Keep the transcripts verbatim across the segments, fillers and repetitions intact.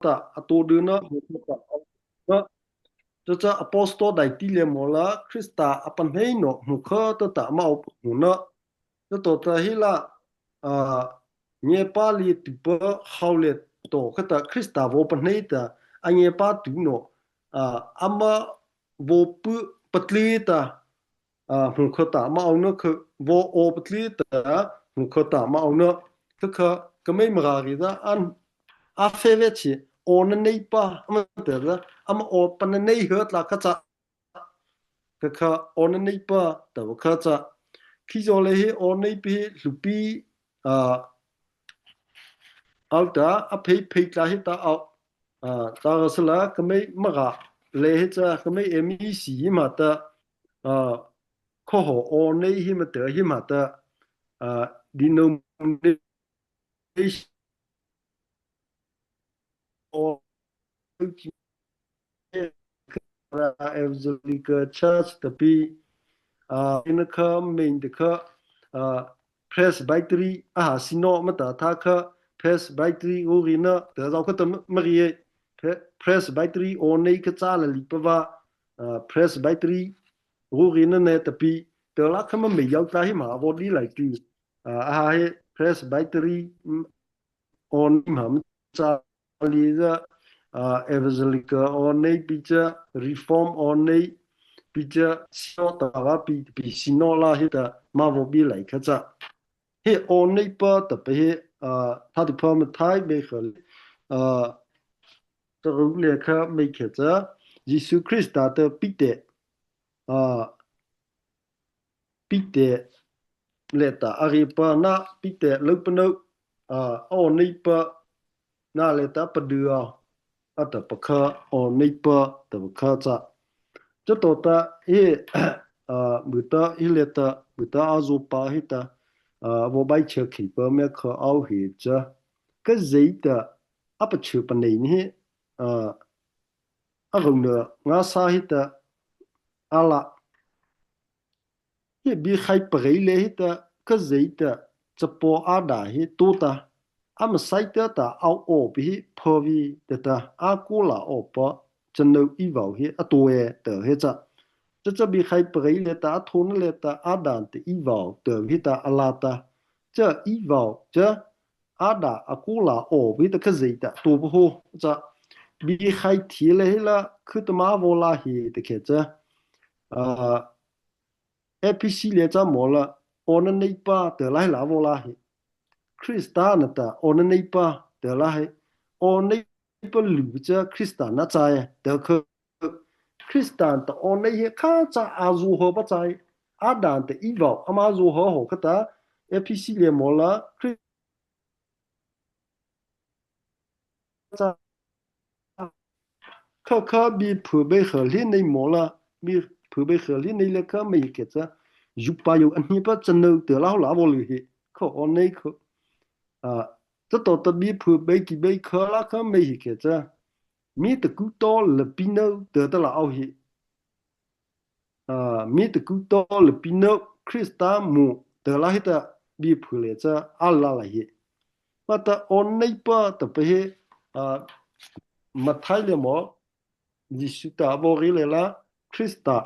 ta a to dei na, hmuh kha ta a na, cha cha apostol daihti le maw la, Krista a pahnei no hmuh kha ta ta ma o hmuh na, cha to ta hi la, a, niepa liatuhpa hao le to kha ta Krista vaw pahnei ta, a niepa tu no, a, ama vaw pu patli ta, a, hmuh kha ta ma o na kha, vaw o patli ta, hmuh kha ta ma o na, kha kha, kha mei Mara ri ta, an, a fe ve chi, o na nei pa, ama ta ta, ama o pa na nei ha tla kha cha, kha kha, o na nei pa, ta va kha cha. Khi zo le hi, o nei pi hi, hlupi, a, al ta, a phei phei tla hi ta, a, a, ta ga sala, kha mei Mara, le hi cha, kha mei M E C hi ma ta, a, kho ho, o nei hi ma ta, hi ma ta, a, denomination, o, Evangelical Church ta pi, a, ina kha main ta kha, a, Presbytery, a ha sino ma ta tha kha, Presbytery o ri na, ta zao kha ta ma ri e, Pre-, Presbytery o nei kha cha la li pa va, a, Presbytery o ri na ne ta pi, ta la kha ma mei yao ta hi ma vo di lai ti, a, a ha he Presbytery, mm, o nei ma cha li za, a, Evangelical o nei pi cha, Reform o nei pi cha, sino ta va pi, pi sino la hi ta, ma vo bi lai kha cha. He o nei pa ta pa he, a, tha ti pa ma thai be kha, a, ta ru le kha mei khe cha, Jisu Krista ta pi te, a, pi te le ta a ri pa na pi te lo pa no, a, o nei pa na le ta pa du a, a ta pa kha o nei pa ta pa kha cha. Cha to ta he, a, bu ta he le ta, bu ta a zo pa he ta, a, vo bai cha khi pa me kha au he cha. Ka zei ta, a pa cha pa nei ni he, a, a ro na nga sa he ta, a la. He bi khai pa rei le he ta, ka zei ta, cha po a da he to ta. A ma sai ta ta au o pi he pho vi ta ta, a ko la o pa, cha no i vau he a to e ta he cha. Cha cha bi khai pa rei le ta, a tho na le ta, a dan ta i vau ta he ta a la ta. Cha i vau, cha a da a ko la o pi ta ka zei ta to pa ho cha. Bi khai thi le he la, khu ta ma vo la he ta khe cha. A, Ephesi le cha maw la, o na nei pa ta la he la vo la he. Krista na ta o na nei pa ta la he. O nei pa lu cha Krista na cha e ta kha. Krista ta o nei he kha cha a zo ha pa cha e. A dan ta i vau, ama zo ha ho kha ta. Ephesi le maw la, Kri-, cha. Kha kha bi phu bei kha li nei maw la, bi phu bei kha li nei le kha mei khe cha. Yu pa yu a ni pa cha no ta la ho la vo lu he. Kha o nei kha. A, cha to ta bi phu bei ki bei kha la kha mei khe cha. Mi ta ku to le pi no ta ta la au he. A, mi ta ku to le pi no Krista mu ta la he ta bi phu le cha a la la he. Ma ta o nei pa ta pa he, a, Mathai le maw, Jisu ta vo ri le la, Krista,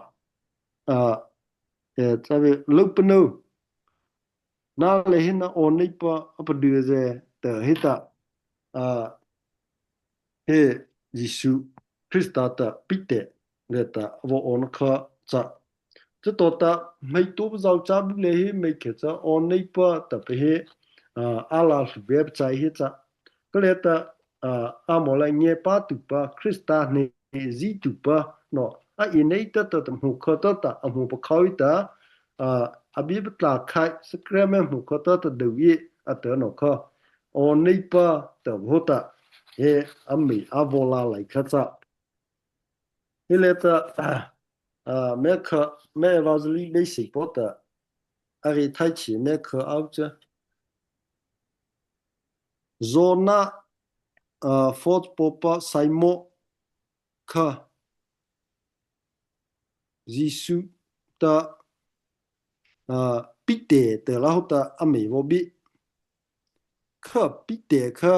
a, e, cha ve lo pa no. Na le he na o nei pa a pa du ze ta he ta, a, he Jisu Krista ta pi te le ta vo o na kha cha. Cha to ta mei to pa zau cha bu le he mei khe cha o nei pa ta pa he, a, a la hlu be pa cha he cha. Ka le ta, a, a maw la nge pa tu pa Krista ne zi tu pa no. A i nei ta ta ta hmu kha ta ta a hmu pa khau i ta, a, a bi pa tla khai sacrament hmu kha ta ta do i a ta no kha. O nei pa ta vo ta. He a mei a vo la lai kha cha. He le ta, a, a, me kha, me evangelist bei si po ta. A ri thai chi me kha au cha. Zona, a, fot po pa Simon kha. Jisu ta, a, pi te ta la ho ta a mei vo bi. Kha pi te kha,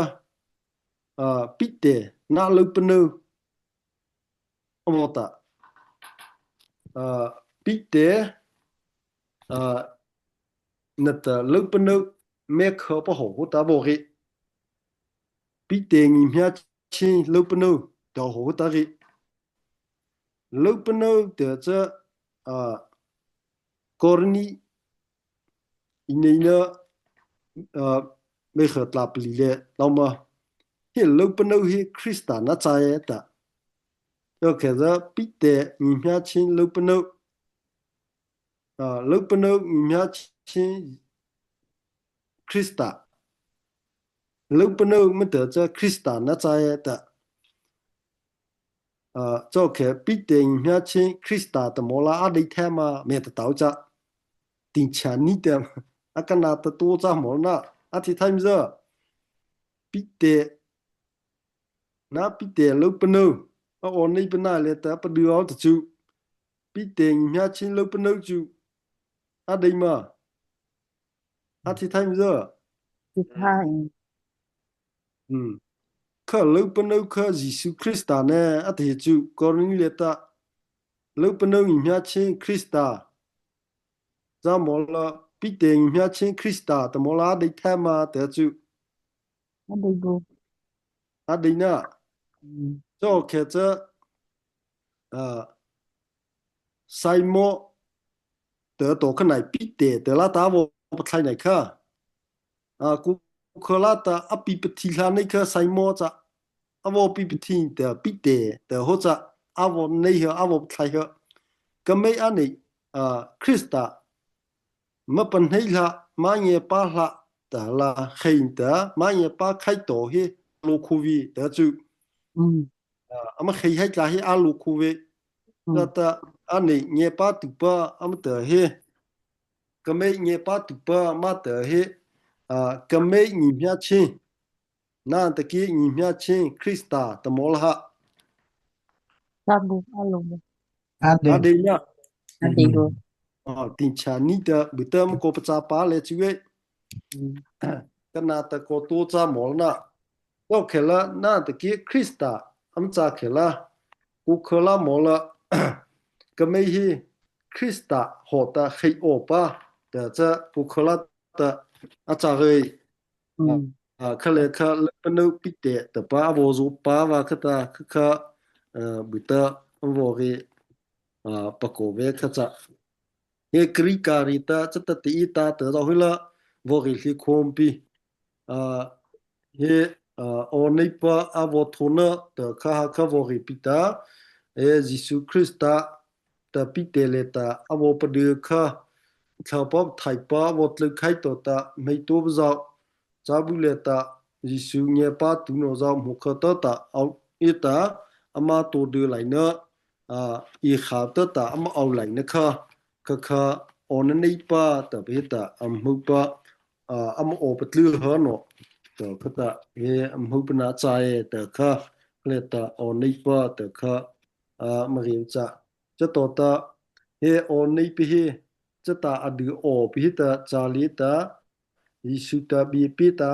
a, pi te na lôpanô, a vaw ta, a, Pity, a, nata lôpanô, mekha pa hawh hawh ta vaw ri. Pity ngiahma chi lôpanô, ta hawh hawh ta ri. Lôpanô ta cha, a, Kôrini, ei nei na, a, mekha tla pali lei, lâ ma. Hi lôpanô hi Krista na cha ei ta. Yo khe za Pity ngiahma chi lôpanô. A, lôpanô ngiahma chi Krista. Lôpanô ma ta cha Krista na cha ei ta. A, cho khe Pity ngiahma chi Krista ta maw la a dei thei ma me ta tao cha. Ting cha ni ta. A ka na ta to cha maw na. A thi thai ma za. Pity. Na Pity lôpanô. A awnanopa na lei ta padu aw ta chu. Pity ngiahma chi lôpanô chu. A dei ma. A thi thai ma za. Thi thai. Hmm. Kha lôpanô kha Zisu Krista na a thi chu Kôrini lei ta. Lôpanô ngiahma chi Krista. Za maw la Pity ngiahma chi Krista ta maw la a dei thei ma ta chu. A dei bo. A dei na. Hmm. Cho khe cha, a, Simon ta to kha nai Pity ta la ta vaw pathlai nai kha. A, ku kha la ta a pi pathi hla nei kha Simon cha. A vaw pi pathi ta Pity ta hawh cha. A vaw nei ha, a vaw pathlai ha. Keimo a nei, a, Krista. Ma pa nei hla, ma ngiapa hla, ta la khei ta, ma ngiapa khai to hi, lo khu vi, ta chu. Mm. A, ama khei hai tla hi a lo khu vi. Mm. Ta ta, a nei ngiapatuhpa, ama ta hi. Keimo ngiapatuhpa, ma ta hi. A, keimo ngiahma chi. Na ta ki ngiahma chi Krista ta maw la ha. Sa bu a lo bu. A dei. A dei na. A dei bu. A, ting cha ni ta bu ta ma ko pa cha pa lei chi ve. Mm. Ka na ta ko to cha maw la na. Ko khe la na ta ki Krista am cha khe la. Ku kha la maw la. Keimo hi Krista hawh ta khei awpa. Ta cha ku kha la ta a cha rei. Mm. A, kha lei kha lôpanô Pity ta pa a vaw zo pa va kha ta kha kha, a, bu ta a vaw ri, a, pa ko ve kha cha. He Krika ri ta cha ta ti ta ta zo hi la vaw ri hli khom pi. A, he, a, awnanopa a vaw thona ta kha ha kha vaw ri pi ta. He Zisu Krista ta Pity lei ta a vaw padu kha, Thlahpa Pathaihpa a vaw tlô khai to ta, hmei to pa zao, cha bu lei ta, Zisu ngiapatuhpa no zao hmo kha ta ta, au, ei ta, ama to du lai na, a, ei kha ta ta, ama au lai na kha, kha kha, awnanopa ta pa hi ta, ama hmô pa, a, ama aw pa tlô ha no, ta kha ta, he ama hmô pa na cha ei ta kha, lei ta, awnanopa ta kha, a, ma ri cha. Cha to ta, he awnanopa hi, cha ta a du aw pa hi ta, cha lei ta, Zisu ta bi pi ta,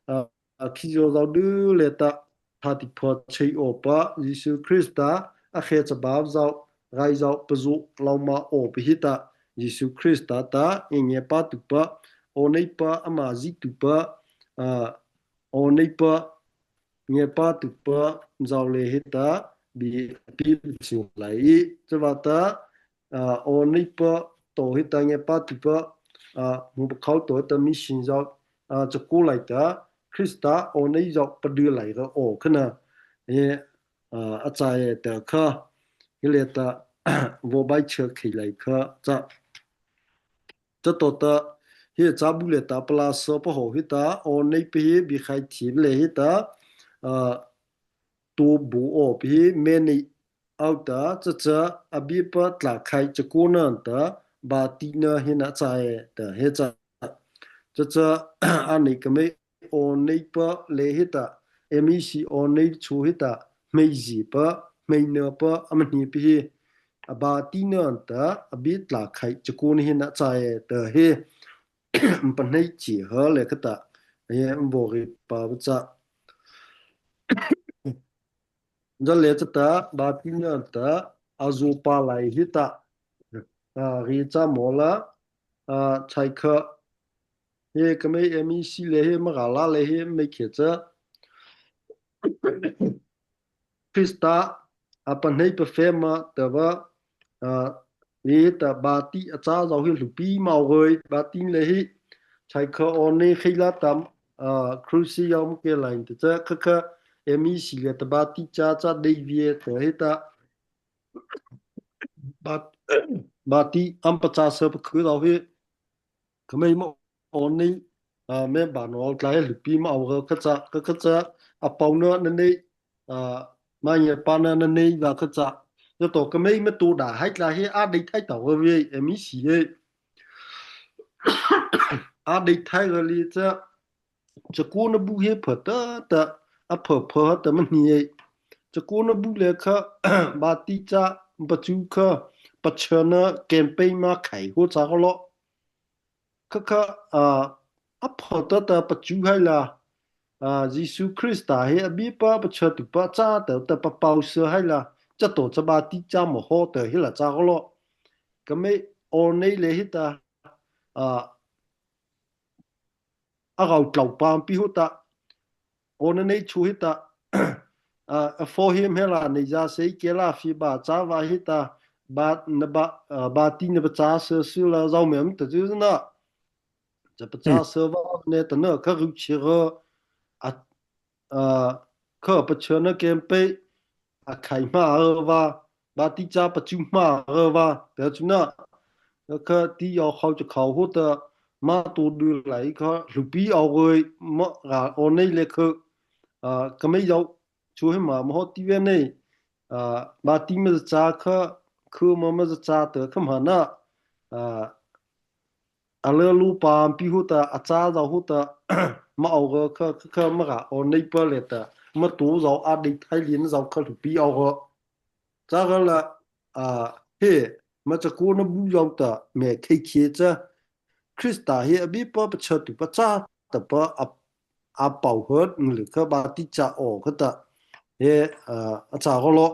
a, a khi zo zao du lei ta, tha ti pha chei awpa, Zisu Krista, a khe cha ba zao, rai zao, pa zo, lau ma aw pa hi ta, Zisu Krista ta, ngiapatuhpa, awnanopa, ama zituhpa, a, awnanopa, ngiapatuhpa, zao lei hi ta, bi pi chi lai i, cha va ta, a, awnanopa, to hi ta ngiapatuhpa, a, hmo pa khao to hi ta mission zao, a, cha ko lai ta, Krista, awnanopa zao padu lai ra aw kha na, he, a, a cha ei ta kha, he lei ta, vaw bai cha khei lai kha, cha. Cha to ta, he cha bu lei ta, pala sa pa hawh hi ta, awnanopa hi bi khai thi lei hi ta, a, to bu aw pa hi me nei au ta, cha cha, a bi pa tla khai cha ko na ta, ba ti na hi na cha ei ta, he cha. Cha cha, a nei keimo awnanopa lei hi ta, M E C awnanopa chu hi ta, hmei zi pa, hmei na pa, ama ni pa hi, a ba ti na ta, a bi tla khai cha ko na hi na cha ei ta he, pa nei chi ha lei kha ta, he vaw ri pa va cha. Zale chata, bâtina ta, a zopa lai hi ta, a, ri cha mawh la, a, chai kha, he keimo M E C le he, Mara la le he, mei khe cha, Krista, a pahnei pa fe ma ta va, a, e ta bâti a cha zao hi hluhpi ma o rei, bâti le hi, chai kha awnei khei la tam, a, krusi yao ma ke lai ta cha, kha kha, M E C le ta bâti cha cha dei vie ta hi ta, bâ-, bâti am pa cha sa pa khu zao hi, keimo ma awnei, a, me ba no tla he hluhpi ma o rei kha cha, kha kha cha, a pau na na nei, a, ma ye pa na na nei va kha cha. Zato keimo ma to da hai tla he a dei thai ta rei M E C he. A dei thai rei li cha, chakao na bu he pha ta ta, a pha pha ta ma ni he. Chakao na bu le kha, bâti cha, pachu kha, pachâna campaign ma khai ho cha ko lo. Kha kha, a, a pha ta ta pachu hai la, a, Jisu Krista he a bie pa pachâtuhpa cha ta ta pa pau sa hai la, cha to cha bâti cha ma ho ta hi la cha ko lo. Keimo awnei le hi ta, a, a rao tlao pa pi ho ta, awnei nei chu hi ta, a, a fo hi me la nei za sei ke la fi ba cha va hi ta, ba na ba, a, bâti na pa cha sa su la zao me am ta chu na. Cha pa cha sa va ne ta na kha ru chi ro, a, a, kha pachâna campaign, a khai ma ro va, bâti cha pachu ma ro va, ta chu na. Kha ti yao khao cha khao ho ta, ma to du lai kha, hluhpi o rei, ma ra awnei le kha, a, keimo yao, chu he ma ma ho ti ve nei, a, bâti ma cha kha, khu ma ma cha ta kha ma na, a, a le lu pa pi ho ta, a cha zao ho ta, ma o rei kha, kha, kha Mara awnei pa le ta, ma to zao a dei thai li na zao kha hluhpi o rei. Cha ka la, a, he, ma chakao na bu zao ta, me khei khei cha, Krista he a bie pa pachâtuhpa cha ta pa a, a pau hot, ngi le kha bâti cha o kha ta, he, a, a cha ko lo.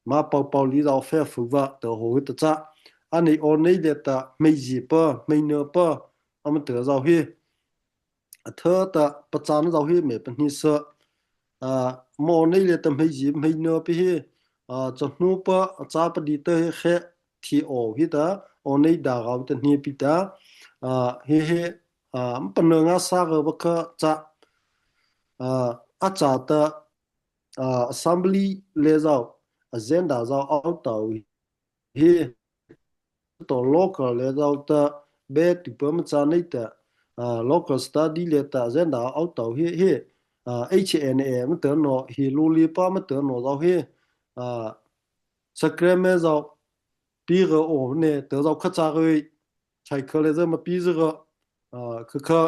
Ma pau pau li zao fe fu va ta ho hi ta cha. Awnei awnei le ta, hmeiseih pa, hmeina pa, ama ta zao hi. A tha ta pachâna zao hi me pa ni sa. A, ma awnei le ta hmeiseih, hmeina pi hi. A, cha nu pa, a cha pa di ta hi khe thi o hi ta, awnei da rao ta ni pi ta. A, hi hi, a, ma pa na nga sa ga va kha cha. A, a cha ta, a, assembly le zao, agenda zao au tao hi, to local le zao ta, be tu pa ma cha nei ta, a, local study le ta, agenda au tao hi, hi, a, H N A ma ta no, hi lo li pa ma ta no zao hi, a, sacrament zao, pi ga o ne, ta zao kha cha rei, chai kha le za ma pi za ga, a, kha kha,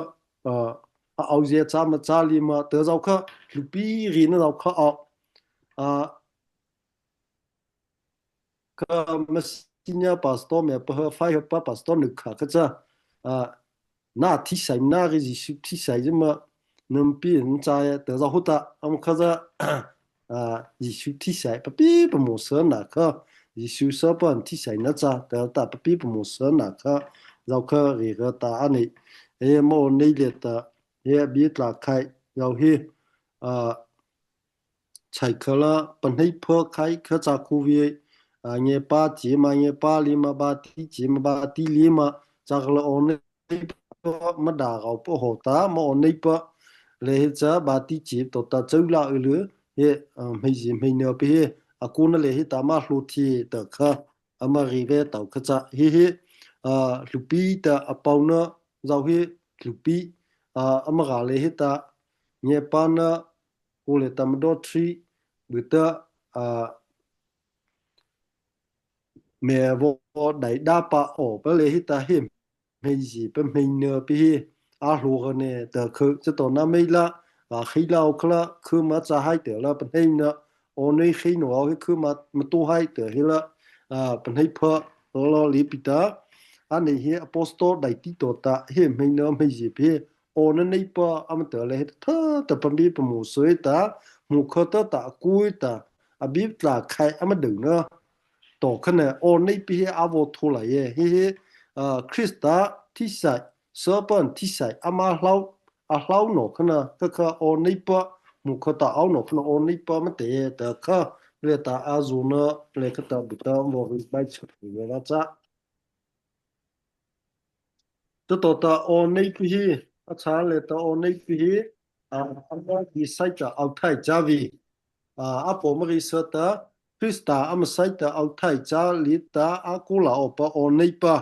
a, a au ze cha ma cha li ma, ta zao kha, hluhpi ri na zao kha a, a, kha ma senior pastor me pa ha, fai ha pa pastor nu kha kha cha, a, na thi sai, na ri Jisu thi sai zi ma, nam pi n cha ya, ta zao ho ta, am kha za, a, Jisu thi sai, pa pi pa mo sa na kha, Jisu sa pa n thi sai na cha, ta ta pa pi pa mo sa na kha, zao kha ri ga ta awnei, e ma awnei le ta, e a bie tla khai, zao hi, a, chai kha la, pahnei pha khai kha cha khu vi, a, nge pa chi ma, nge pa li ma, bâti chi ma, bâti li ma, cha kha la awnei pa ma da rao pa ho ta, ma awnei pa le hi cha, bâti chi to ta chau la u lu, he, a, hmeiseih hmeina pi hi, a ku na le hi ta ma hlu thi ta kha, ama ri ve tao kha cha, hi hi, a, hluhpi ta a pau na, zao hi, hluhpi, a, ama ga le hi ta, nge pa na, ku le ta ma do thi, bu ta, a, me vo dai da pa o, pa le hi ta hi, hmeiseih pa hmeina pi hi, a hlu ga ne ta khu, cha to na mei la, a, khei la o kha la, khu ma cha hai ta la, pahnei na, awnei khei no o hi khu ma, ma to hai ta hi la, a, pahnei pha, lo li pi ta, awnei hi apostle dai ti to ta, hi hmeina hmeiseih pi hi, awnei pa, ama ta le hi ta, ta pa mi pa mo soi ta, mo kha ta ta, a ku ta, a bie patlâh khai ama dona. Tawh khana awneipa he a vaw tho lai e, he he, ah, Krista thisaih, serpent thisaih ama hlao, a hlao no khana, kha kha awneipa, mu kha ta ao no khana awneipa ma te, ta kha, le ta a zo na, le kha ta bu ta vaw ri bai chak ni la cha. Tawh tawh ta awneipa hi, a châ le ta awneipa hi, ah, ama bie sai ta ao thai cha vei. Ah, a paw ma ri sa ta, Krista ama sai ta ao thai cha liata a kaw la awpa awneipa.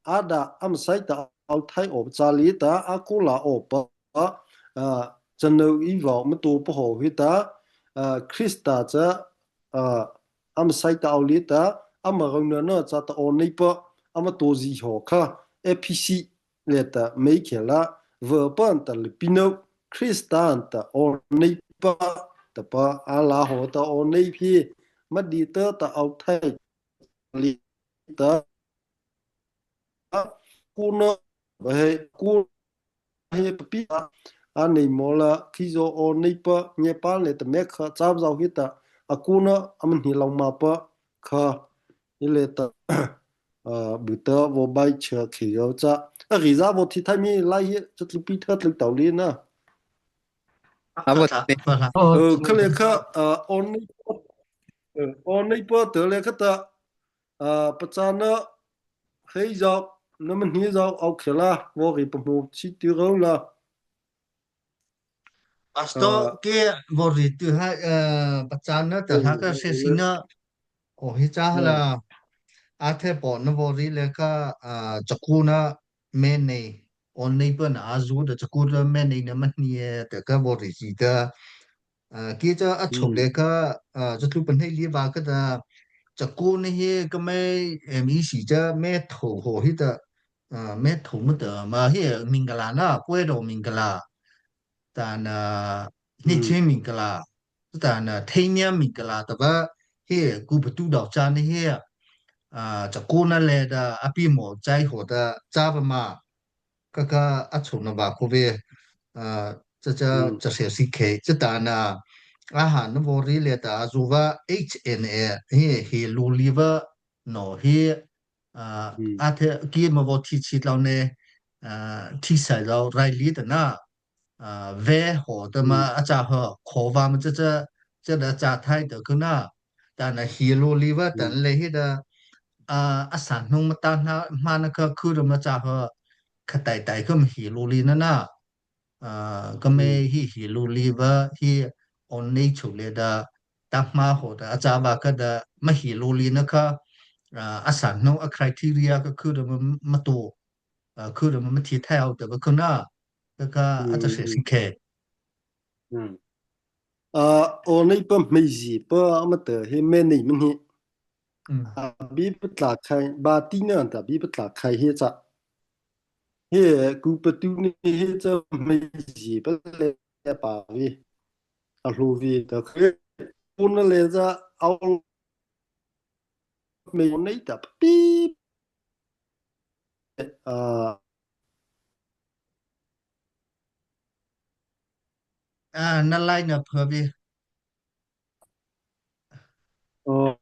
Ada ama sai ta ao thai awpa cha liata a kaw la awpa, ah, chanô ei vaw ma tao pa haw hi ta, ah, Krista cha, ah, ama sai ta ao liata, ama rônahna cha ta awneipa, ama tao zie haw kha, Ephesi le ta mei khe la, vâ pa ta lei pi no, Krista ta awneipa, ta pa a la haw ta awnei phi, ma di ta ta ao thai liata, ku na, he ku he papi a nei maw la, khizaw awneipa, ngiapa le ta mei kha, cha zaw hi ta, a ku na, ama ni lau ma pa, kha, hi le ta, ah, bu ta vaw bai cha khi zaw cha. A ri za vaw thi thai mi lai hi, cha tlu pi tha tlu tau li na. A vaw thi. Ơ, kha le kha, ah, awneipa, ơ, awneipa ta le kha ta, ah, pachâna, hei zaw, na ma ni zaw, ao khe la, vaw ri pa mu, chi ti ro la. Pastor, ah, ke vaw ri tu ha, eh, pachâna ta la ka se si na. Ko hi cha la. A the paw na vaw ri le kha, ah, chakuna mei nei. Awneipa na a zu ta chakuna mei nei na ma ni e, ta ka vaw ri si ta. Ah, ke cha a chhôh le kha, ah, cha tlu pa nei li va kha ta. Chakuna hi ka mei, em, i si cha mei tho ho hi ta. Ah, mei tho ma ta ma hi Mingala na, pwe do Mingala. Ta na, ni chi Mingala. Ta na, thei nia Mingala, ta ba, hi, ku pa tu dau cha ni hi, ah, cha ku na le da, a pi mo, chai ho da, cha ba ma, ka ka, a chu na ba ku ve, ah, cha cha, cha se si khe, cha ta na, a ha na vaw ri le ta, a zu va, H N A, hi, hi lu li va, no, hi, ah, a the, ki ma vaw thi chi tlau ne, ah, thi sai lau, rai li ta na, ah, ve ho ta ma a cha ho, kho va ma cha cha, cha da cha thai ta khu na, ta na hi lo li va ta le hi da, ah, a sa hnung ma ta na, ma na kha khu da ma cha ho, kha tai tai kha ma hi lo li na na, ah, ka mei hi hi lo li va hi on nei chu le da, ta ma ho da, a cha va kha da, ma hi lo li na kha, ah, a sa hnung a criteria kha khu da ma, ma to, ah, khu da ma, ma thi thai au ta va khu na, ka ka, a cha se si khe. Ah, awneipa hmeiseihpa ama ta hi mei nei ma ni. A bie patlâh khai, baptisma ta bie patlâh khai hi cha. Hi ku pa tu ni hi cha hmeiseihpa le pa vi. A hlo vi ta khai. Puna le cha au mei nei ta pi. Ah, ah, na lai na pha vi. Oh.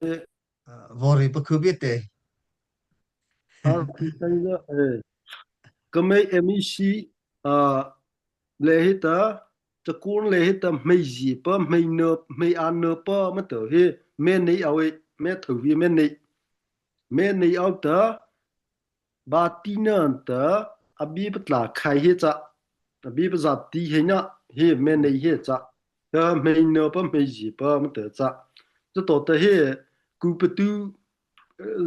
Eh. Ah, vaw ri pa khu vi te. Ah, ku sai ya, eh. Ka mei M E C, ah, le hi ta, cha ku le hi ta, hmeiseihpa, hmei na, hmei a na pa, ma ta hi, mei nei au e, mei tho vi mei nei. Mei nei au ta, baptisma ta, a bie patlâh khai hi cha, a bie pazah ti hi na, hi mei nei hi cha, ta hmei na pa hmeiseihpa ma ta cha. Cha to ta hi, ku pa tu,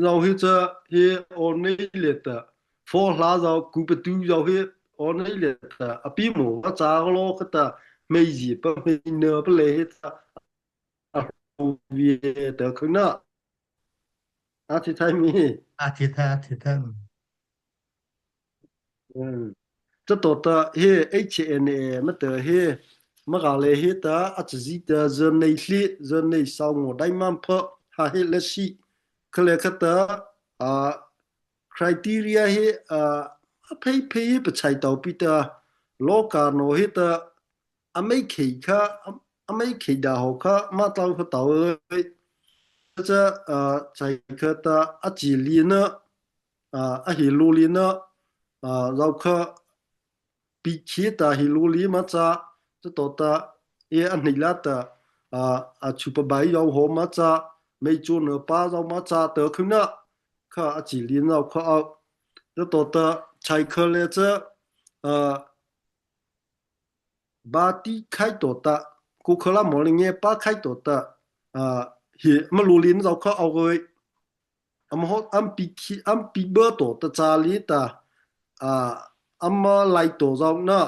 zau hi cha, hi on nei le ta, pho hla zau ku pa tu zau hi, on nei le ta, a pi mo, a cha lo kha ta, hmeiseihpa hmei na pa le hi cha, a hlo vi ta khu na. A thi thai mi. A thi thai, a thi thai. Hmm. Cha to ta hi H N A ma ta hi, ma ga le hi ta, a cha zi ta, za nei hli, za nei sau ngo dai man pha, ha hi le si. Kha le kha ta, ah, criteria hi, ah, a phei phei hi pachai tau pi ta, lo ka no hi ta, a mei khei kha, a, ama ei khei da haw kha ama tlô ha tao ei. Cha, ah, chai kha ta a chi li na, ah, a hi lu li na, ah, zau kha pi khi ta hi lu li ma cha, cha to ta, e a nei la ta, ah, a chu pa bai zau haw ma cha, mei chu na pa zau ma cha ta khu na, kha a chi li na kha a, cha to ta, chai kha le cha, ah, ba ti khai to ta, ku kha la mo le nge pa khai to ta, ah, hi ma lu li na zau kha a goi. Ama hot, ama pi khi, ama pi ba to ta cha li ta, ah, ama lai to zau na,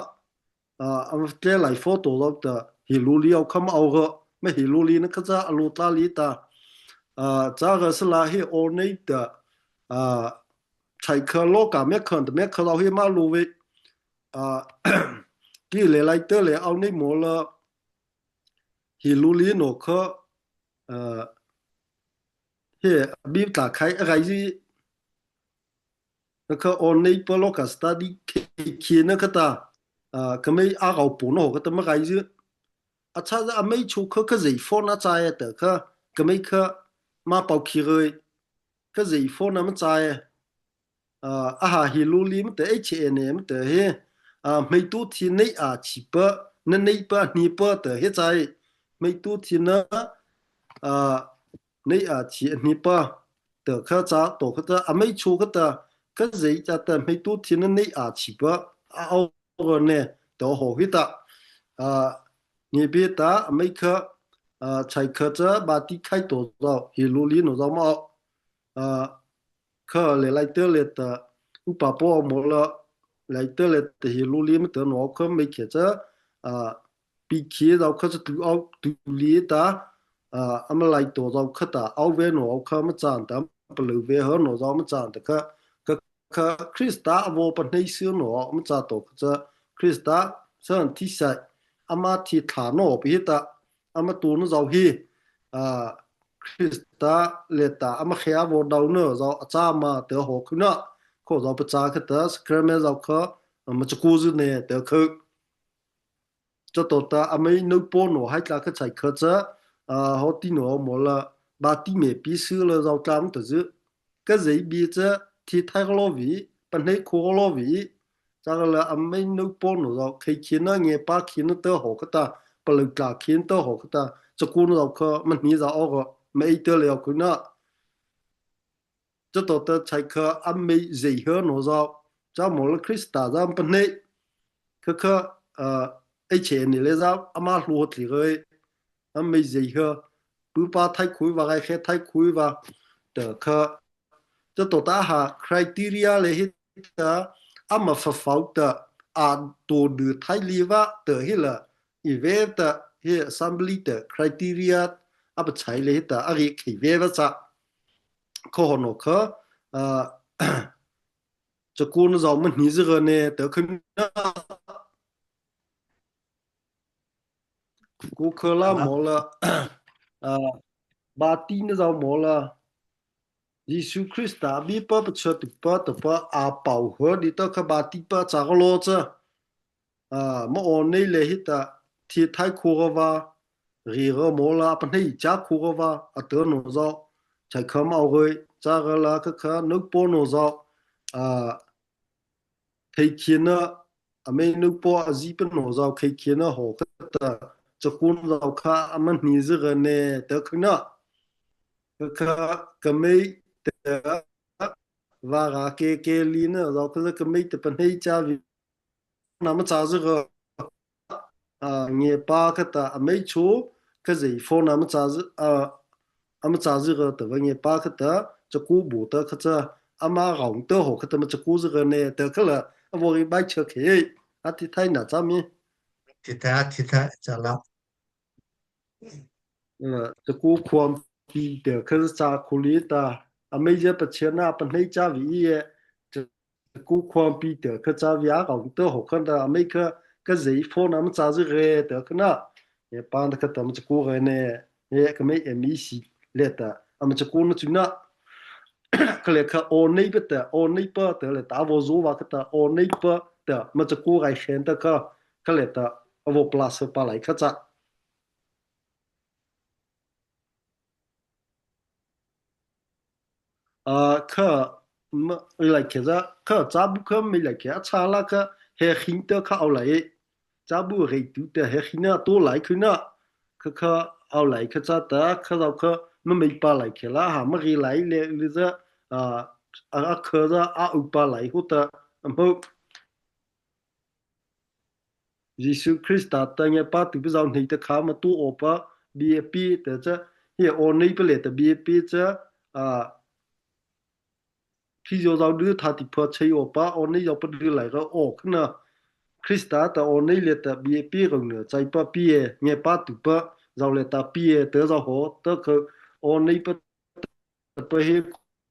ah, ama tle lai pho to zau ta, hi lu li au kham au ga, ma hi lu li na kha cha a lu ta li ta, ah, cha ga sa la hi o nei ta, ah, chai kha lo ka me khan ta me kha zau hi ma lu ve, ah, ki le lai ta le au nei mo la, hi lu li no kha, ah, he, a bi ta khai a gai zi, na kha o nei pa lo ka study khi, khi na kha ta, ah, ka mei a gau pu no kha ta ma gai zi. A cha za a mei chu kha ka zei pho na cha ya ta kha, ka mei kha ma pau khi goi, ka zei pho na ma cha ya. Ah, a ha hi lu li ma ta H N M ta he, ah, mei tu thi nei a chi pa, na nei pa, ni pa ta he chai. Mei tu thi na, ah, nei a chi ni pa, ta kha cha to kha ta, a mei chu kha ta, ka zei cha ta, mei tu thi na nei a chi pa, a au ga ne, ta ho hi ta. Ah, ni bi ta, a mei kha, ah, chai kha cha, ba ti khai to zau, hi lu li no zau ma au. Ah, kha le lai ta le ta, u pa po mo la, lai ta le ta hi lu li ma ta no kha mei khe cha, ah, pi khi zau kha cha tu au tu li ta, ah, ama lai to zau kha ta, au ve no au kha ma chan ta, pa lu ve ha no zau ma chan ta kha, kha, kha Krista a vo pa nei si no, ma cha to kha cha, Krista san thi sai, ama thi tha no pi hi ta, ama tu no zau hi, ah, Krista le ta, ama khia vo dau no zau, a cha ma ta ho khu na, kho zau pa cha kha ta, sacrament zau kha, ah, ma cha ku zi ne ta kha. Cha to ta, a mei no po no, hai tla kha chai kha cha, ah, ho ti no mo la, ba ti me pi si la zau tla ma ta zi. Ka zei bi cha, thi thai ko lo vi, pa nei kho ko lo vi. Cha ga la a mei no po no zau, khei khi na nge pa khi na ta ho kha ta, pa lu tla khi na ta ho kha ta, cha ku no zau kha, ma ni zau o ga, ma ei ta le o khu na. Cha to ta chai kha a mei zei ha no zau, cha mo la Krista za pa nei. Kha kha, ah, H N M le zau, ama lu ho tli goi. A mei zei ha, pu pa thai khui va, gai khe thai khui va, ta kha, cha to ta ha, criteria le hi ta, ama fa fau ta, a to du thai li va, ta hi la, i ve ta, hi assembly ta, criteria, a pa chai le hi ta, a ri khei ve va cha. Kho ho no kha, ah, cha ku na zau ma ni zi ga ne, ta khu na, ku kha la mo la, ah, ba ti na zau mo la, Jisu Krista a bi pa pa cha tu pa ta pa a pau ha di ta kha ba ti pa cha ga lo cha. Ah, ma o nei le hi ta, thi thai khu ga va, ri ga mo la, pa nei cha khu ga va, a ta no zau, chai kha ma o goi, cha ga la kha kha, no po no zau, ah, khei khi na, a mei no po a zi pa no zau, khei khi na ho kha ta, cha ku no zau kha, a ma ni zi ga ne, ta khu na. Kha kha, ka mei ta, va ga ke ke li na, zau kha za ka mei ta pa nei cha vi, na ma cha zi ga, ah, nge pa kha ta, a mei chu, ka zei pho na ma cha zi, ah, a ma cha zi ga ta va nge pa kha ta, cha ku bu ta kha cha, ama gau ta ho kha ta ma cha ku zi ga ne, ta kha la, a vo ri bai cha khe, a thi thai na cha mi. Thi thai, thi thai, cha la. Eh, cha ku khuam pi ta kha cha khu li ta, a mei za pa cha na pa nei cha vi e, cha ku khuam pi ta kha cha vi a gau ta ho kha ta, a mei kha, ka zei pho na ma cha zi re ta kha na. E pa ta kha ta ma cha ku re ne, e ka mei M E C le ta, a ma cha ku na chu na. Kha le kha o nei pa ta, o nei pa ta le ta, a vo zu va kha ta, o nei pa ta, ma cha ku rai shen ta kha, kha le ta, a vo plus pa lai kha cha. kha, ma, lai khe za, kha, châbu kha mei lai khe, a châ la kha, he khin ta kha ao lai. Châbu rei tu ta he khin na to lai khu na. Kha kha ao lai kha châ ta, kha zao kha, ma mei pa lai khe la, ha, ma rei lai le, le za, a, a, a kha za, a u pa lai ho ta, a mo. Zisu Krista ta ngiapâtuhpa zao hnei ta kha ma to awpa, bie a pie ta cha, he awneipa liata bie a pie cha, a, khizaw zao du thâtihpha chei awpa, awnei zao pa du lai ra aw kha na. Krista ta awnei liata bie a pie rao na chaipa pie, ngiapâtuhpa zao liata pie, ta zao haw, ta kha awneipa ta pa he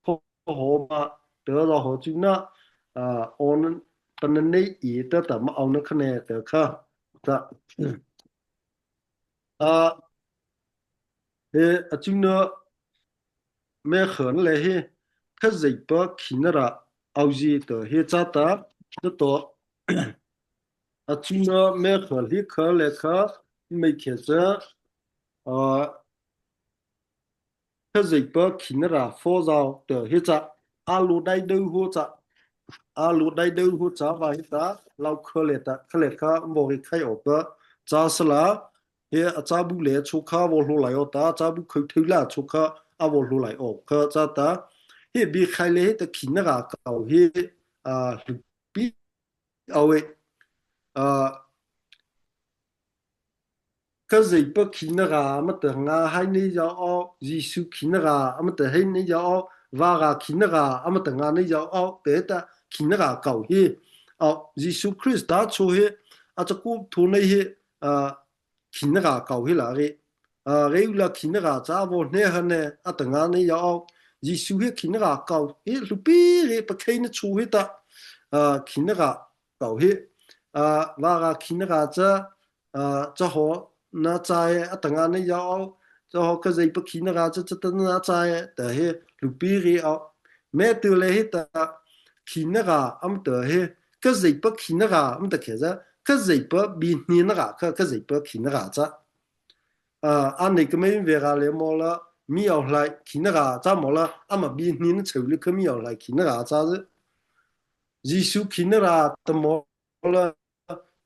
kho haw ma, ta zao haw chu na, a, awn, pa na nei i ta ta ma ao na kha ne ta kha. Ta. A, he, a chu na, me khan le he, Khazohpa khinarâh ao zie ta he châ ta, ta to, a chu na me khan he kha le kha, mei khe cha, a, Khazohpa khinarâh phaw zao ta he châ, a lo dai deu ho châ, a lo dai deu ho châ va he ta, lau kha le ta, kha le kha, vaw rei khai awpa, châ sala, he a châbu le chô kha vaw hlaw lai aw ta, châbu khao thei la chô kha, a vaw hlaw lai aw kha châ ta, he bie khai le he ta khinarâh kô he, a, hluhpi ao e, a, Khazohpa khinarâh ama ta nga hai nei zao aw, Zisu khinarâh ama ta hai nei zao aw, Vârâh khinarâh ama ta nga nei zao aw, ta he ta khinarâh kô he. Aw, Zisu Krista chô he, a chakao tho nei he, a, khinarâh kô he la re. A, rei u la khinarâh cha a vaw hnei ha ne, a ta nga nei zao aw. Zisu he khinarâh kô he hluhpi re pakheina chô he ta, a, khinarâh kô he, a, Vârâh khinarâh cha, a, cha haw na châ e, a ta nga nei zao aw, cha haw Khazohpa khinarâh cha, cha ta na châ e, ta he hluhpi re aw. Mei tu le he ta khinarâh ama ta he, Khazohpa khinarâh ama ta khe za, Khazohpa biehni narâh kha, Khazohpa khinarâh cha. A, a nei ka mei ve ra le maw la, mi ao lai khinarâh cha maw la, ama biehni na cheu le kha mi ao lai khinarâh cha zy. Zisu khinarâh ta maw la,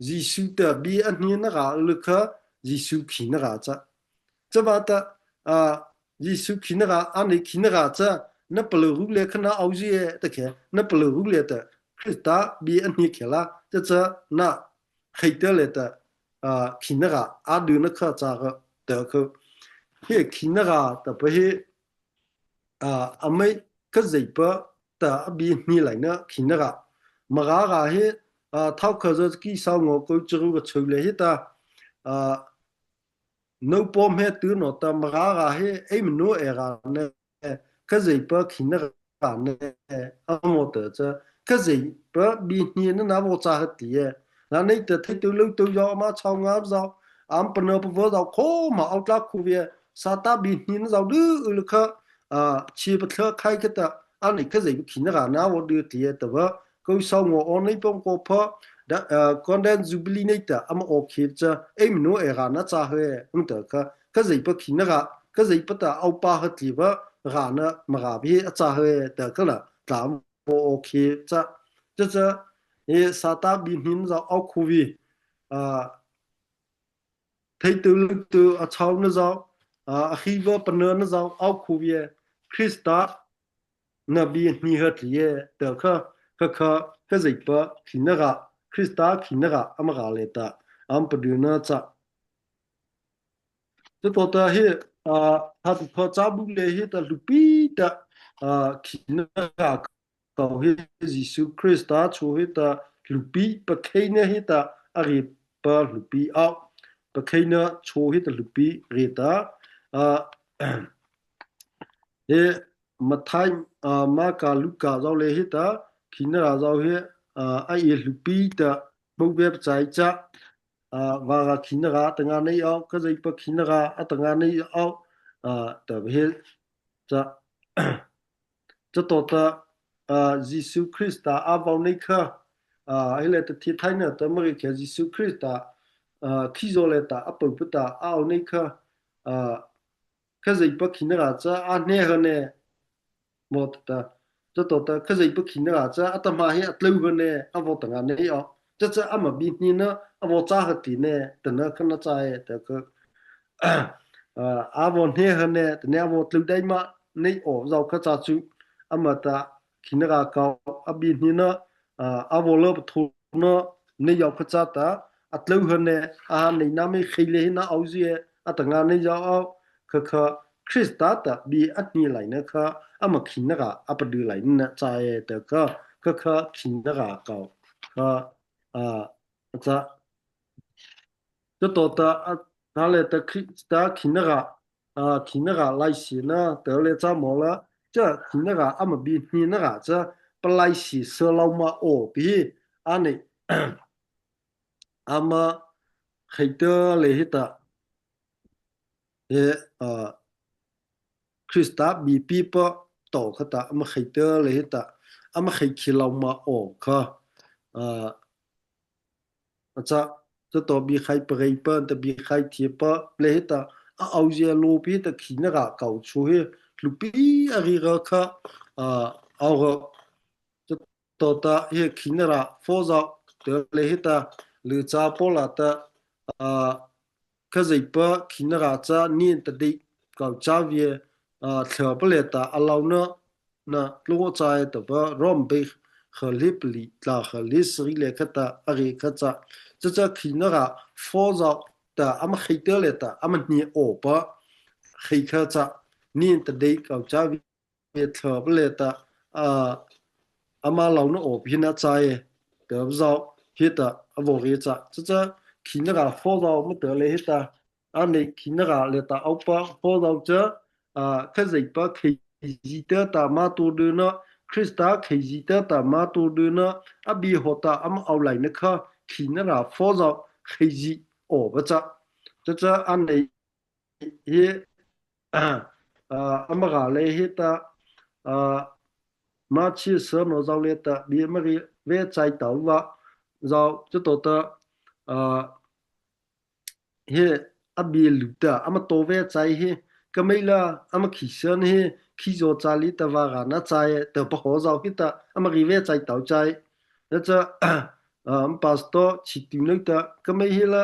Zisu ta bie a hni narâh le kha, Zisu khinarâh cha. Chavâta, a, Zisu khinarâh, a nei khinarâh cha, na palôh ru le kha na ao zie ta khe, na palôh ru le ta, Krista bie a hni khe la, cha cha na, khai ta le ta, a, khinarâh, a du na kha cha ra, ta kha. He khinarâh ta pa he, a, a mei Khazohpa ta a biehni lai na khinarâh. Mara ra he, a, thao kha za ki sao ngo ko charu ra cheu le he ta, a, no pom he tu no ta mara ra he, ei mano e ra ne, Khazohpa khinarâh ne, a maw ta cha, Khazohpa biehni na na vaw cha ha ti e. Na nei ta thei tu lo tu zao ama chao nga zao, am pa na pa va zao kho ma ao tla khu ve, Sâtâ biehni na zao du u le kha, a, chi pa thla khai kha ta, a nei Khazohpa khinarâh na vaw du ti e ta va, ko sao ngo aw nei pom ko pha, da, a, Golden Jubilee nei ta, ama aw khi cha, ei mano e ra na cha he, um ta kha, Khazohpa khinarâh, Khazohpa ta ao pa ha ti va, ra na mara bie a cha he, ta kha la, ta mo aw khi cha, cha cha, e Sâtâ biehni na zao ao khu ve, a, thei tu lo tu a chao na zao, a, a khi va pa na na zao ao khu ve, Krista na biehni ha ti e, ta kha, kha kha, Khazohpa khinarâh, Krista khinarâh ama ra le ta, am pa du na cha. Cha to ta he, a, thâtihpha châbu le he ta hluhpi ta, a, khinarâh kô he Zisu Krista chô he ta hluhpi pakheina he ta a rei pa hluhpi ao. Pakheina chô he ta hluhpi rei ta, a, he Mathai, a, Marka, Luka zao le he ta, khinarâh zao he, a, a ei hluhpi ta, bo be pa chai cha, a, Vârâh khinarâh a ta nga nei ao, Khazohpa khinarâh a ta nga nei ao, a, ta he cha. Cha to ta, a, Zisu Krista a vaw nei kha, a, he le ta thi thai na ta ma rei kha Zisu Krista, a, khizaw le ta a pao pa ta a ao nei kha, a, Khazohpa khinarâh cha a hnei ha ne, vaw tah ta, chatawhcha Khazohpa khinarâh cha atahmâ he a tlô ha ne, a vaw ta ngâ nei aw. Chacha ama bie hnina a vaw châ ha teh ne, tahna khana châ ei, ta kha, a, a vaw hnei ha ne, tahna a vaw tlô dei ma nei aw, zao kha cha chu, ama ta khinarâh kô, a bie hnina, a, a vaw la patho na, nei aw kha cha ta, a tlô ha ne, a ha nei na mei khei le hi na aw zie, a ta ngâ nei aw, kha kha, Krista ta bie a hnie lai na kha, ama khinarâh a padu lai na châ ei, ta kha, kha kha khinarâh kô, kha, a, a cha, chatawhcha, a, na le ta Krista khinarâh, a, khinarâh laiseihna, ta le cha maw la, cha khinarâh ama bie hnina râh cha, palaiseih sa lô ma aw pi, a nei, ama khei ta le hi ta, he, a, Krista bie pipa tawh kha ta, ama khei ta le hi ta, ama khei khih lô ma aw kha, a, a cha, chatawhcha bie khai parei pa, ta bie khai thie pa, le hi ta, a aw zie lo pi ta khinarâh kô chu he, hluhpi a ri ra kha, a, aw ra, chatawhcha he khinarâh phaw zao, ta le hi ta, lu cha Pawla ta, a, Khazohpa khinarâh cha, nina ta dei kô châ vei, a, thla pa le ta, a lô na, na tlô châ ei ta pa, Rom bie kha li pali, tla kha li sari le kha ta, a ri kha cha. Chacha khinarâh phaw zao ta, ama khei ta le ta, ama hnie aw pa, khei kha cha, nina ta dei kô châ vei, thla pa le ta, a, ama lô na aw pi na châ ei, ta zao, hi ta, a vaw ri cha. Chacha khinarâh phaw zao ma ta le hi ta, a nei khinarâh le ta aw pa, phaw zao cha, a, Khazohpa khei zi ta ta ma to dei na, Krista khei zi ta ta ma to dei na, a bie haw ta ama aw lai na kha, khinarâh phaw zao khei zi aw pa cha. Chacha a nei hi, a, ama râh le hi ta, a, ma chi sa no zao le ta, bie ama ri ve chai tao va, zao, chatawhcha, a, he, a bie lu ta, ama to ve chai hi, keimo la, ama khihsa na hi, khizaw cha li ta vârâh na châ ei, ta pa haw zao hi ta, ama ri ve chai tao chai. Na cha, a, ama pastor, chi tu no ta, keimo hi la,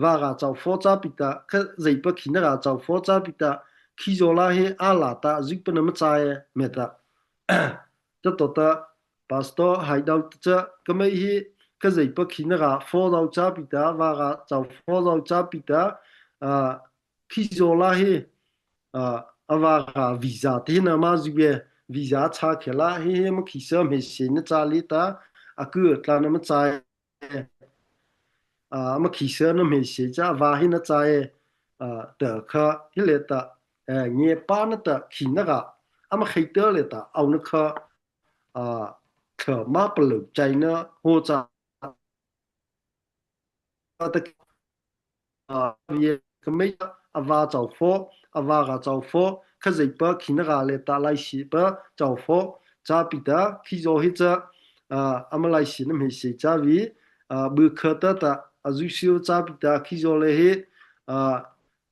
vârâh chao phaw châ pi ta, Khazohpa khinarâh chao phaw châ pi ta, khizaw la hi, a la ta, zu pa na ma châ ei, me ta. Chatawhcha, pastor hai dao ta cha, keimo hi, Khazohpa khinarâh phaw zao châ pi ta, vârâh chao phaw zao châ pi ta, a, khizaw la hi, a, a vârâh visa te na ma zu ei, visa cha khei la hi, hi ama khihsa hmeiseih na cha li ta, a ku tla na ma châ ei, a, ama khihsa na hmeiseih cha, a va hi na châ ei, a, ta kha, hi le ta, a, ngiapâna ta khinarâh, ama khei ta le ta, aw na kha, a, thla ma palôh chai na, haw cha, a ta, a, ye, keimo, a va chao phaw, a vârâh chao phaw, Khazohpa khinarâh le ta laiseihpa chao phaw, châ pi ta, khizaw hi cha, a, ama laiseih na hmeiseih châ vei, a, bu kha ta ta, a zu sio châ pi ta, khizaw le hi, a,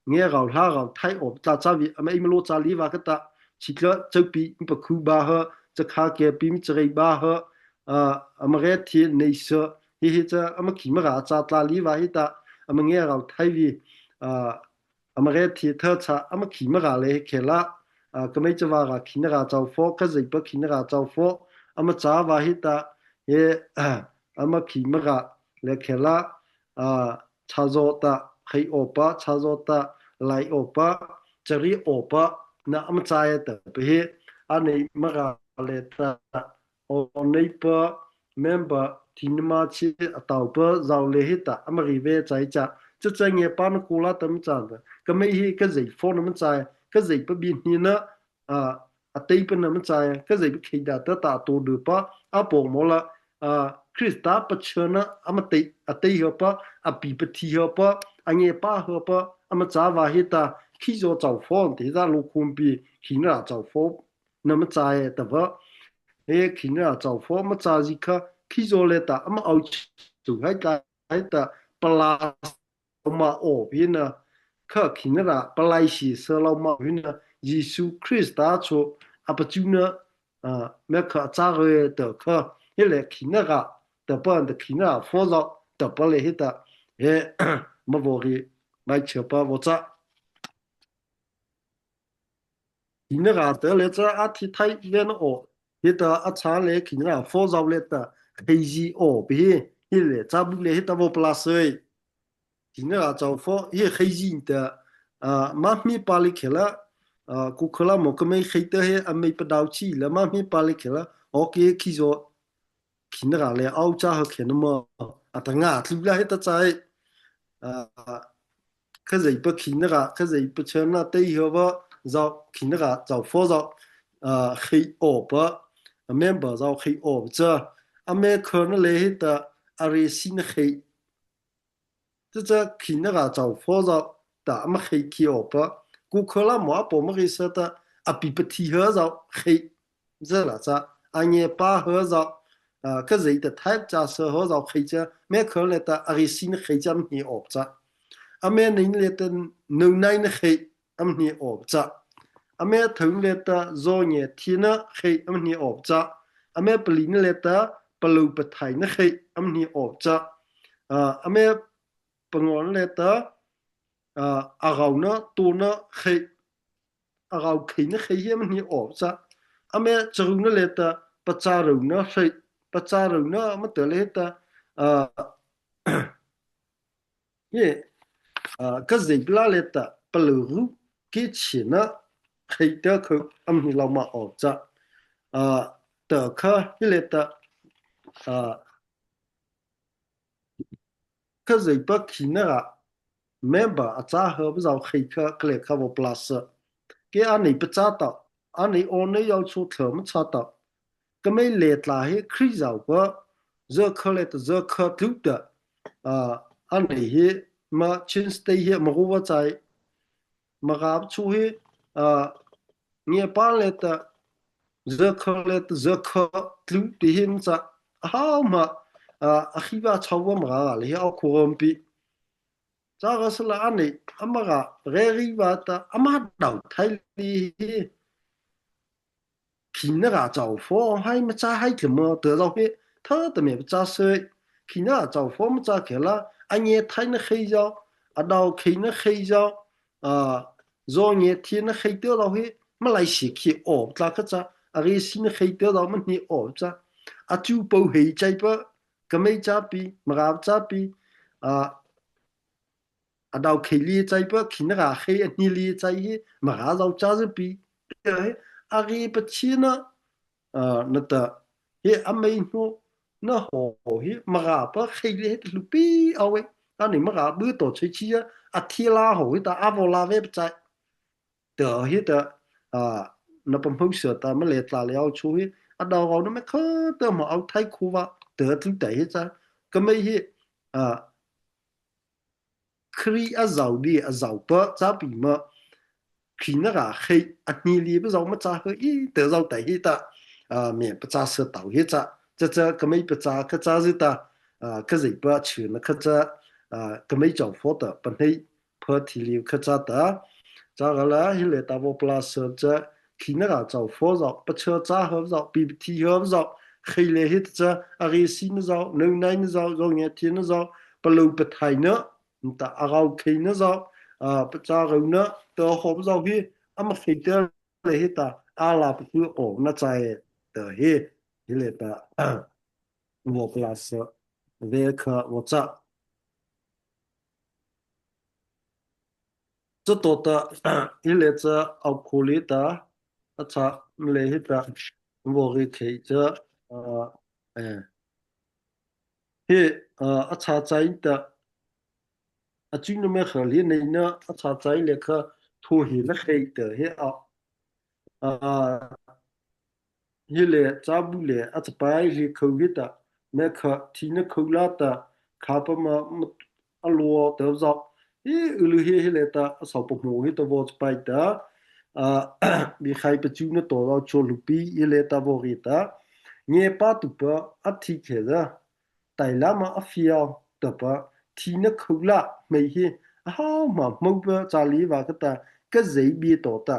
ngia rao hla rao thai aw ta châ vei, ama eima lo cha li va kha ta, chi tla, chau pi, mi pa khu ba ha, cha kha ke pi, mi cha rei ba ha, a, ama re thi nei sa, hi hi cha, ama khi ma râh cha tla li va hi ta, ama ngia rao thai vei, a, ama re thi tha cha, ama khi ma râh le khei la, a, keimo cha vârâh khinarâh chao phaw, Khazohpa khinarâh chao phaw, ama châ va hi ta, he, a, ama khi ma râh le khei la, a, cha zaw ta, khei aw pa, cha zaw ta, lai aw pa, cha ri aw pa, na ama châ ei ta pa hi, a nei ma râh le ta, aw nei pa, member, thi na ma chi, a tao pa, zao le hi ta, ama ri ve chai cha, cha cha ngiapâna ko la ta ma châ ta, keimo hi Khazoh phaw na ma châ ei, Khazohpa bie hnina, a, a tei pa na ma châ ei, Khazohpa khei da ta ta to du pa, a paw maw la, a, Krista pachâna, ama tei, a tei ha pa, a pi pa thi ha pa, a ngiapâ ha pa, ama châ va hi ta, khizaw chao phaw, te za lo khum pi, khinarâh chao phaw, na ma châ ei ta va, he khinarâh chao phaw, ma châ zi kha, khizaw le ta, ama aw chu hai ta, hai ta, pala ma aw pi na, kha khinarâh, palaiseih sa lô ma pi na, Zisu Krista chu, a pachuna, a, mekha a châ re ta kha, he le khina ra, tahpa ta khina ra pho zao, tahpa le he ta, he, ma vaw ri, mai châ pa vaw châ. Khina ra ta le cha a thi thai ven aw, he ta a châ le khina ra pho zao le ta, khei zi aw pi he, he le cha bu le he ta vaw pla sei. Khina ra chao pho, he khei zi ta, a, ma mi pa le khe la, a, ku kha la mo ka mei khei ta he, a mei pa dao chi la, ma mi pa le khe la, aw ke khi zo, khina ra le ao cha ha khe na ma, a ta nga tlu la he ta chai. A, Khazohpa khina ra, Khazohpa chhâna tei ha va, zao khina ra chao pho zao, a, khei aw pa, a member zao khei aw pa cha, a me kha na le he ta, a re si na khei. Cha cha khina ra chao pho zao, ta ama khei khi aw pa. Ku kha la mo a paw ma re sa ta, a pi pa thi ha zao khei. Za la cha, a nge pa ha zao, a, Khazoh ta thai cha sa ha zao khei cha, me kha le ta, a re si na khei cha am hni aw cha. A me nei le ta, nau nai na khei, am hni aw cha. A me thau le ta, zo nge thi na khei, am hni aw cha. A me pali na le ta, palô pathai na khei, am hni aw cha. A, a me pangaw na le ta, a, a rao na, to na khei, a rao khei na khei hi am hni aw cha. A me charu na le ta, pachârô na khei, pachârô na ma ta le ta, a, he, a, Khazoh la le ta, palô ru, ke chi na, khei ta kha, am hni lo ma aw cha. A, ta kha, he le ta, a, Khazohpa khina ra, member a châ ha pa zao khei kha, kha le kha vaw pla sa. Ke a nei pa cha ta, a nei aw nei yao cho thla ma cha ta. Ka mei le tla he Khrih zao pa, za kha le ta za kha tlu ta, a, a nei he, ma Chin State he, ma ro va chai, Mara chu he, a, nge pa le ta, za kha le ta, za kha tlu te he ma cha, a hao ma, a, a khi va chao va Mara le he a khu ram pi. Cha ga sa la a nei, a Mara, re ri va ta, a ma dao thai le he. Khina ra chao pho hai ma cha hai tla ma ta zao he, tha ta me pa cha sei. Khina ra chao pho ma cha khe la, a nge thai na khei zao, a dao khei na khei zao, a, zo nge thi na khei ta zao he, ma lai si khi aw tla kha cha, a re si na khei ta zao ma hni aw cha. A chu pau hei chai pa, ka mei cha pi, Mara cha pi, a, a dao khei li chai pa, khina ra khei a hni li chai he, Mara zao cha zi pi. He, a re pa chi na, a, na ta, he a mei no, na ho he, Mara pa khei li he ta lu pi aw e. A nei Mara bu to chai chi a, a thi la ho he ta, a vaw la ve pa chai. Ta he ta, a, na pa hmô sa ta ma le tla le ao cho he, a dao rao na me kha ta ma ao thai khu va, ta tlu ta he cha, ka mei he, a, Khrih a zao di, a zao pa, cha pi ma, khina ra khei, a hni li pa zao ma cha he, i, ta zao ta he ta, a, me pa cha sa tao he cha, cha cha, ka mei pa cha kha cha zi ta, a, Khazohpa chhâna kha cha, a, ka mei chao pho ta, pa nei, pha thi li kha cha ta, cha ga la, he le ta vaw pla sa cha, khina ra chao pho zao, pa cha cha ha zao, pi thi ha zao, khei le he ta cha, a re si na zao, nau nai na zao, zo nge thi na zao, palô pathai na, ta a rao khei na zao, a, pachârô na, ta ho zao he, a ma khei ta le he ta, a la pa khu aw na chai ta he, he le ta, vaw pla sa, ve kha vaw cha. Cha to ta, he le cha ao khu li ta, a cha, ma le he ta, vaw ri khei cha, a, e. He, a, a cha chai ta, a chu na me kha li nei na, a cha chai le kha, thu he na khei ta he a, a, he le, cha bu le, a cha pai he khô he ta, me kha, thi na khô la ta, kha pa ma, ma, a lo ta zao. He, u lu he, he le ta, a sao pa hmô he ta vaw cha pai ta, a, bi khai pa chu na to zao cho lu pi, he le ta vaw ri ta. Nge pa tu pa, a thi khe za. Tai la ma a fia, ta pa, thi na khô la, mei he, a hao ma hmô pa cha li va kha ta, ka zei bi to ta,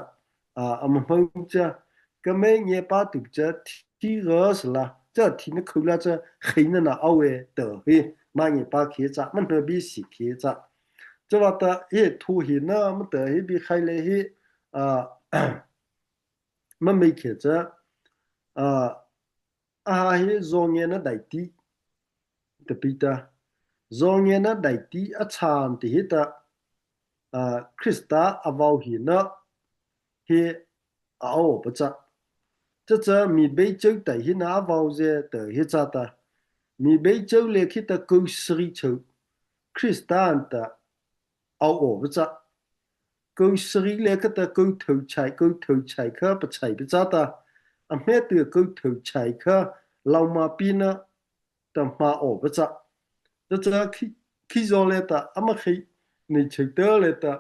a, a ma hmô cha, keimo ngiapâtuhpa cha thi rai sala, cha thina khao la cha kheihna na ao ei ta he, ma ngiapâ khei cha, ma na bi si khei cha. Chavâta he thuhina ma ta he bi khai lei he, a, ma mei khei cha, a, a ha he zawngena daihti, ta pi ta. Zawngena daihti a châ nahta he ta, a, Krista a vaw hina he a ao awpa cha. Cha cha mi bei chô tai hina a vaw zy ta he cha ta. Mi bei chô lei khei ta kô sari chô Krista nata ao awpa cha. Kô sari lei khei ta kô thôh chai, kô thôh chai kha pachai pi cha ta. A hmia tu kô thôh chai kha lôh ma pi na ta ma awpa cha. Cha cha khi, khizaw lei ta, ama khei, nei chei ta lei ta,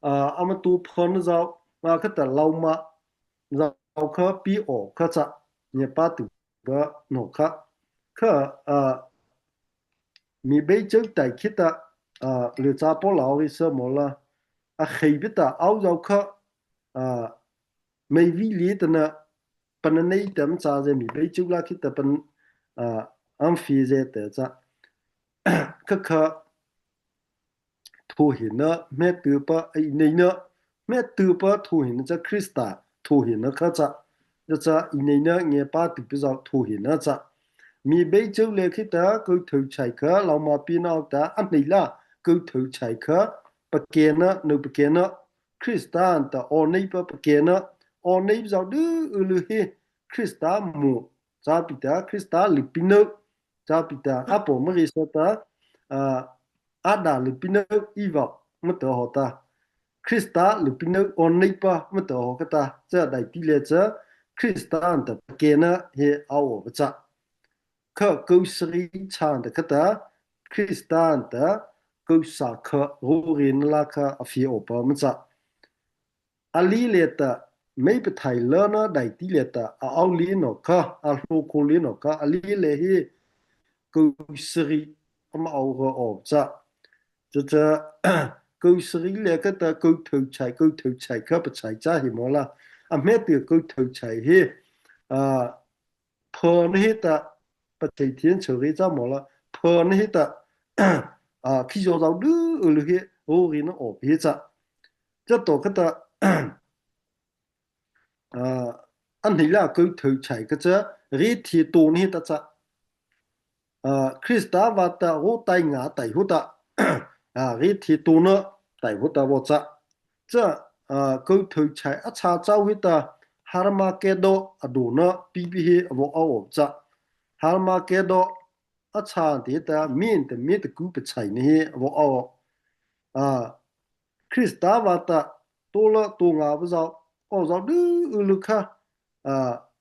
a, ama tu pha na zaw, ma khei ta lôh ma, zaw kha pi aw kha cha, ngiapâtuhpa no kha. Kha, a, mi bei chô tai khei ta, a, lei cha Pawla ri sa mo la, a khei pi ta ao zaw kha, a, mei vi li ta na, pananei ta ma cha zy mi bei chô la khei ta pan, a, am fi zy ta cha. Kha kha, thuhina, hmia tu pa, a, ei nei na, hmia tu pa thuhina cha Krista, thuhina kha cha. Cha cha, ei nei na, ngiapâtuhpa zaw thuhina cha. Mi bei chô lei khei ta, kô thôh chai kha, lôh ma pi na ao ta, a nei la, kô thôh chai kha, pakei na, no pakei na, Krista nata awneipa pakei na, awneipa zaw du u lu he, Krista mo, cha pi ta, Krista lei pi no, cha pi ta, a paw ma ri sa ta, a, Adam lei pi no, Eva, ma ta haw ta. Krista lei pi no, awneipa, ma ta haw kha ta, cha daihti lei cha, Krista nata pakei na he ao awpa cha. Kha kô sari châ nahta kha ta, Krista nata kô sâkha ro ri na la kha a fi awpa ma cha. A li lei ta, mei pathai la na daihti lei ta, a ao li no kha, a hlokho li no kha, a li lei he, kô sari ama ao ro awpa cha. Cha cha, kô sari lei khei ta kô thôh chai, kô thôh chai kha pachai cha he mo la. A hmia tu kô thôh chai he, a, pha na he ta, pachai thei chô ri cha mo la, pha na he ta, a, khizaw zaw du u lu he, ro ri na awpa he cha. Cha to kha ta, a, a nei la kô thôh chai kha cha, rei thei to na he ta cha. A, Krista vâta ro tai nga tai hu ta, a, rei thei to na tai hu ta vaw cha. Cha, a, kô thôh chai a châ chau he ta, Harmagedon a do na pi pi he a vaw ao awpa cha. Harmagedon a châ nahta he ta, mi nata mi ta ku pachai na he a vaw ao. A, Krista vâta, to la to nga pa zaw, ao zaw du u lu kha, a,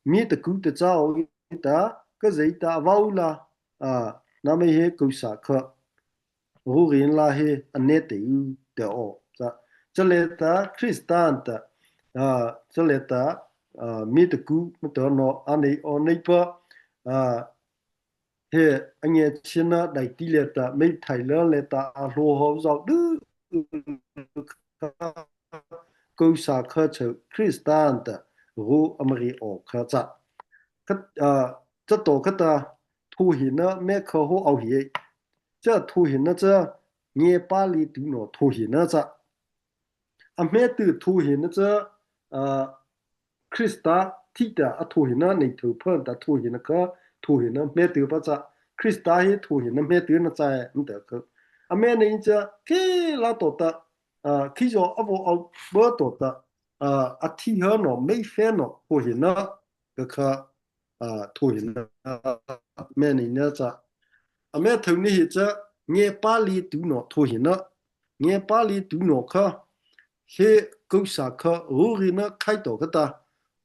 mi ta ku ta cha aw ta, ka zei ta a vaw la, a, na mei he kô sâkha, ro ri na la he a ne te u te aw. Cha, cha lei ta, Krista nata, a, cha lei ta, a, mi ta ku, ma ta no, a nei, awneipa, a, he, a ngiachhiena daihti lei ta, mei thai la lei ta, a hlo haw zaw du, kô sâkha chô Krista nata, ro ama ri aw kha cha. Kha, a, cha to kha ta, thuhina mei kha ho ao he. Cha thuhina cha, ngiapâ li tu no thuhina cha. A hmia tu thuhina cha, a, Krista thi ta a thuhina nei thei pha ta thuhina kha, thuhina hmia tu pa cha. Krista he thuhina hmia tu na cha, ma ta kha. A hmia nei cha, kei la to ta, a, khizaw a vaw ao pa to ta, a, a thi ha no, mei fe no, thuhina, kha kha, a, thuhina, hmia nei na cha. A hmia thôh ni he cha, ngiapâ li tu no thuhina. Ngiapâ li tu no kha, he kô sâkha ro ri na khai to kha ta,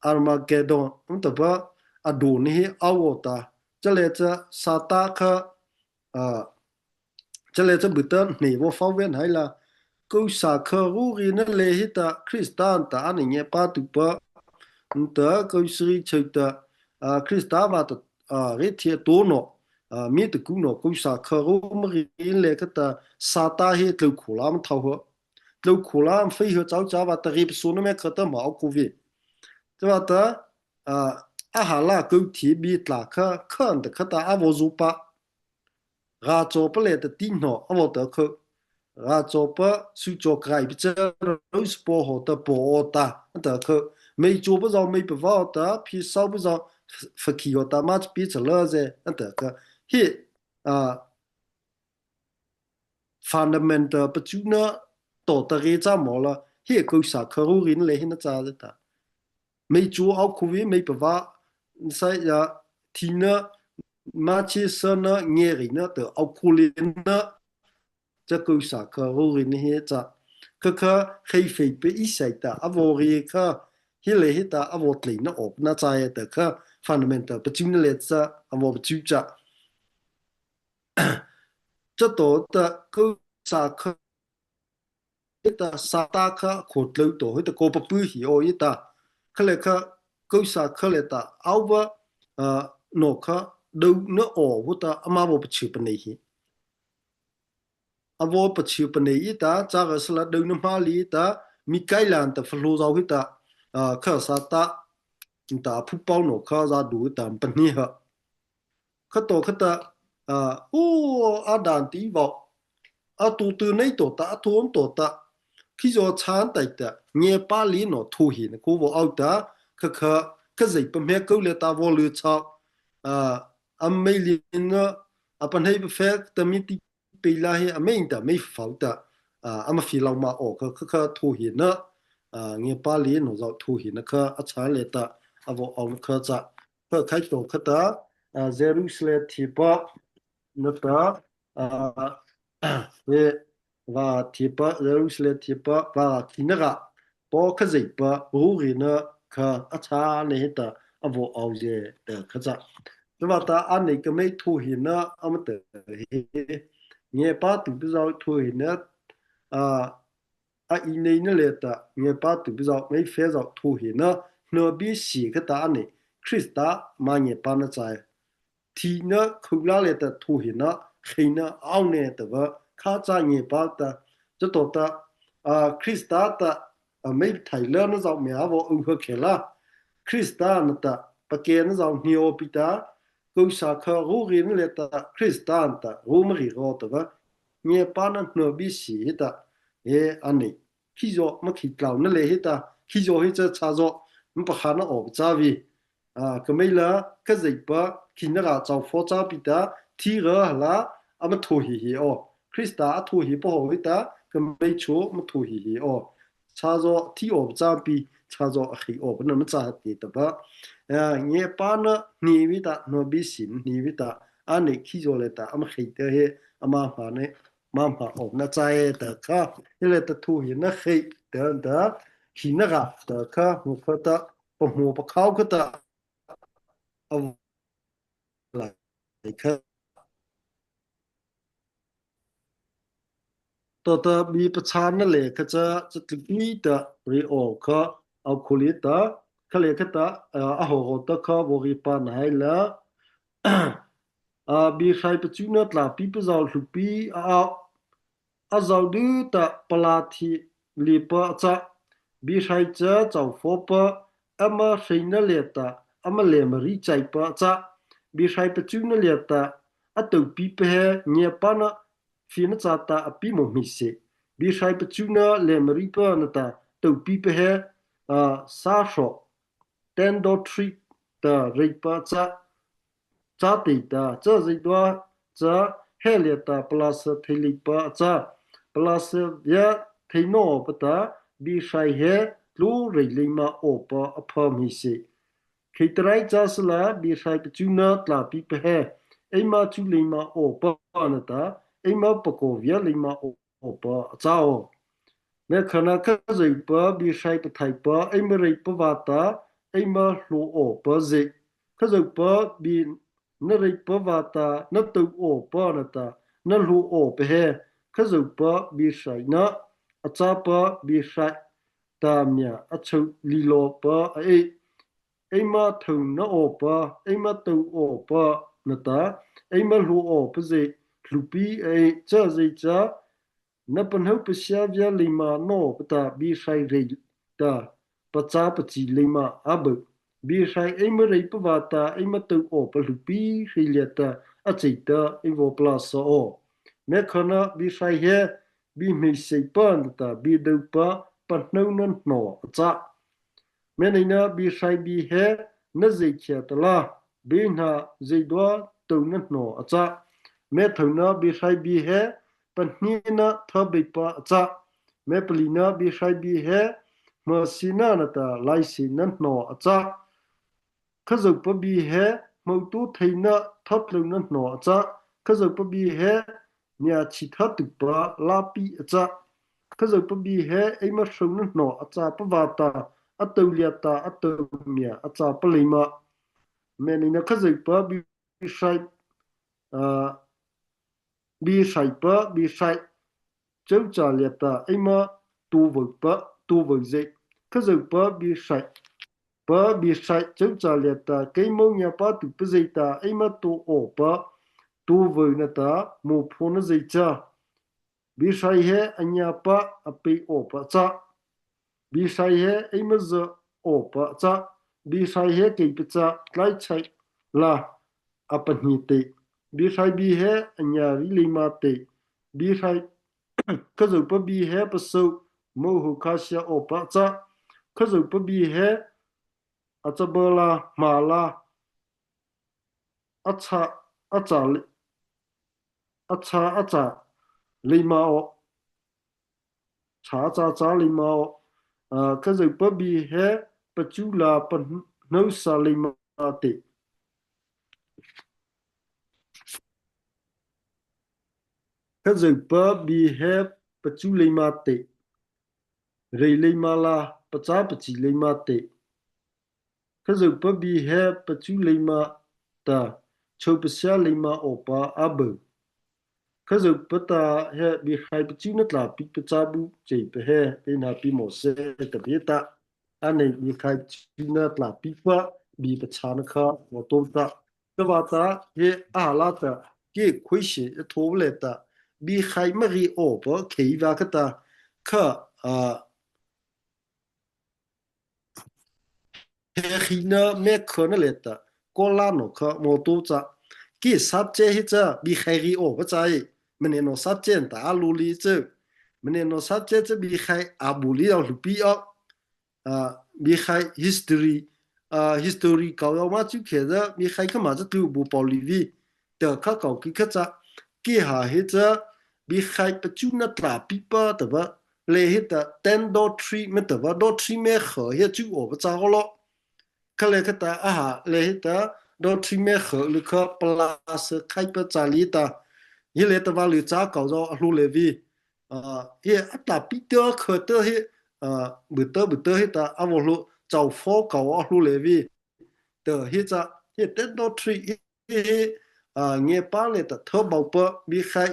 Armagedon, ma ta pa, a do ni he ao ta. Cha lei cha Sâtâ kha, a, cha lei cha bu ta nei vaw fao ven hai la. Kô sâkha ro ri na lei he ta Krista nata a nei ngiapâtuhpa. Nata kô sari chô ta, a, Krista vâta, a, rei thei to no, a, mi ta ku no kô sâkha ro ma ri lei kha ta Sâtâ he tlao kho la ma thao ha. Tlao kho la ma fei ha chau cha vâta rei pasa na mei kha ta ma ao ko vei. Cha vâta, a, a hala kô thei bi tla kha, kha nata kha ta a vaw zo pa. Ra chaw pa le ta ti no, a vaw ta kha. Ra chaw pa su chaw krai pi cha, ro su po ho ta po o ta, a ta kha. Mei chaw pa zao mei pa va o ta, phi sao pa zao fa khi ho ta, ma pi cha la ze, a ta kha. Hi, a, fundamental pa chu na to ta re cha mo la, hi kô sa kha ro rin le hi na cha ze ta. Mei chaw au khu vi, mei pa va, sa ya, thi na, ma chi sa na, nge ri na, ta au khu le na, cha kô sa kha ro rin hi cha. Kha kha, khei fei pe i sai ta, a vaw ri kha, hi le hi ta, a vaw tlei na op na cha ya ta kha, fundamental pa chu na le cha, a vaw pa chu cha. Cha to ta kô sa kha, ta sa ta kha kho tlô to, hi ta kô pa pu hi o hi ta. Kha le kha kô sa kha le ta, au va, a, no kha, do na o, hu ta, ama vaw pa chu pa nei hi. A vaw pa chu pa nei hi ta, cha ga sa la do na ma li ta, mi kai lan ta fa lo zao hi ta, a, kha sa ta, ta phu pau no kha za du ta pa ni ha. Kha to kha ta, a, o, a dan ti vaw. A tu tu nei to ta, a thon to ta. Khi zo chan tai ta, nge pa li no thu hi na ko vaw au ta, kha kha, kha zei pa me ko le ta vaw lu cha. A, a mei li na, a pa nei pa fe ta mi ti pe la hi, a mei ta mei fau ta. A, a ma fi lau ma o kha, kha kha thu hi na. A, nge pa li no zao thu hi na kha, a cha le ta, a vaw au kha cha. Kha khai to kha ta, a, Jerusalem thi pa, na ta, a, he, va thi pa, Jerusalem thi pa, va thi na ga, po kha zei pa, ru ri na kha, a cha ne he ta, a vaw au ze, ta kha cha. Te va ta, a nei ka mei thu hi na, a ma ta he, nge pa tu pi zao thu hi na, a, a i nei na le ta, nge pa tu pi zao, mei fe zao thu hi na, no bi si kha ta a nei, Krista ma nge pa na chai. Thi na khula le ta thu hi na, khei na au ne ta va, kha cha nge pa ta, cha to ta, a, Krista ta, a, mei thai la na zao me a vaw u ha khe la. Krista na ta, pa ke na zao ni o pi ta, kô sa kha ro ri na le ta, Krista na ta, ro ma ri ro ta va. Nge pa na no bi si hi ta, he a nei. Khi zo ma khi tlau na le hi ta, khi zo hi cha cha zo, ma pa kha na o pa cha vi. A, ka mei la, ka zei pa, khi na ra chau fo cha pi ta, thi ra ha la, a ma thu hi hi o. Krista a thu hi pa ho hi ta, ka mei chu ma thu hi hi o. Cha zo thi o pa cha pi, cha zo a khi o pa na ma cha ha ti ta ba. A, nge pa na ni vi ta, no bi si ni vi ta, a nei khi zo le ta, a ma khi ta he, a ma ma ne, ma ma o na cha e ta kha, he le ta thu hi na khi ta ta, khi na ra ta kha, mu kha ta, pa mu pa khau kha ta, a lai kha. To ta bi pa cha na le kha cha, cha tli pi ta ri o kha, au khu li ta, kha le kha ta, a, a ho ho ta kha, vaw ri pa na hai la. A, bi hrai pa chu na tla pi pa zao hlu pi, a, a, a zao du ta pala thi li pa cha, bi hrai cha chau fo pa, a ma hrai na le ta, a ma le ma ri chai pa cha, bi hrai pa chu na le ta, a tau pi pa he, nge pa na, fi na cha ta a pi mo mi se, bi hrai pa chu na le ma ri pa na ta, tau pi pa he, a, sa hro, ten do tri ta rei pa cha, cha tei ta, cha zei dua, cha he le ta, pala sa thei lei pa cha, pala sa via thei no pa ta, bi hrai he, tlu rei lei ma o pa a pha mi se. Khei ta rai cha sa la, bi hrai pa chu na tla pi pa he, ei ma chu lei ma o pa na ta, ei ma pa ko via lei ma o o pa a cha o. Me kha na kha zei pa, bi hrai pa thai pa, ei ma rei pa va ta, ei ma hlu o pa zei. Kha zei pa, bi na rei pa va ta, na tau o pa na ta, na hlu o pa he. Kha zei pa, bi hrai na, a cha pa, bi hrai ta mia, a chau li lo pa a ei. Ei ma thau na o pa, ei ma tau o pa na ta, ei ma hlu o pa zei, hlu pi a ei, cha zei cha, na pa nau pa sia via lei ma no pa ta, bi hrai rei ta, pa cha pa chi lei ma a bau. Biehrai eima reipa vâta eima tao awpa hluhpi hry liata a chei ta ei vaw palâsa aw. Mia khana biehrai he biehmeiseihpa nata biehdopa pahno na hnaw a châ. Mia neina biehrai bie he na zei khei ta la, biehna zei dua tao na hnaw a châ. Mia thôhna biehrai bie he pahniena thabeipa a châ. Mia palihna biehrai bie he hmahsiena nata laiseihna hnaw a châ. Khazohpa bie he hmotaotheina thatlôna hnaw a châ. Khazohpa bie he ngiachhie thatlupa lâpi a châ. Khazohpa bie he eima hrohna hnaw a châpa vâta a tao liata a tao mia a châpa lei ma. Mia neina khazohpa biehrai, ah, biehrai pa biehrai chô cha liata eima tao awpa, tao aw zei. Khazohpa biehrai pa biehrai chô cha liata keimo ngiapâtuhpa zei ta eima tao awpa tao aw nata mophaohna zei cha. Biehrai he a ngiapâ a pei awpa a châ. Biehrai he eima za awpa a châ. Biehrai he kei pachâ tlai chai la a pahnie teh. Biehrai bie he a ngiari lei ma teh. Biehrai, khazohpa bie he pasô mohôh kha sia awpa a châ. Khazohpa bie he a châ bâ la hmâ la a châ, a châ lei, a châ, a châ lei ma aw. Châ, a châ, châ lei ma aw. Ah, khazohpa bie he pachu la pahnosa lei ma teh. Khazohpa bie he pachu lei ma teh. Rei lei ma la pachâ pachi lei ma teh. Khazohpa bie he pachu lei ma ta, chô pasia lei ma awpa a bao. Khazohpa ta he biehrai pachuna tlâpi pachâbu chei pa he, eina pi mawh sy ta bie ta. Ano biehrai pachuna tlâpipa bie pachâna kha vaw tao ta. Chavâta he a hâ la ta, kei khoi sy a tho lei ta, biehrai mari awpa khei va kha ta, kha, ah, he hina mia khana lei ta, ko la no kha mawh tao cha. Kei subject he cha biehrai ri awpa cha ei. Mane no subject ta a lu li cha. Mane no subject cha biehrai a bu li aw hluhpi aw. Ah, biehrai history, ah, history kau aw ma chu khei ta, biehrai kha ma cha tlu bu pau li vi. Ta kha kau ki kha cha, kei ha he cha, biehrai pachuna tlâpipa ta va, lei he ta, ten dot three ma ta va, dot three mia kha he chu awpa cha aw lo. Kha lei kha ta, a hâ lei he ta, dot three mia kha lei kha palâsa khaipa cha lei ta. He lei ta va lei cha kau zaw a hlu lei vi. Ah, he a tlâpi ta kha ta he, ah, bu ta, bu ta he ta, a vaw hlu, chau fo kau a hlu lei vi. Ta he cha, he ten dot three he, he, ah, ngiapâ lei ta thabau pa, biehrai,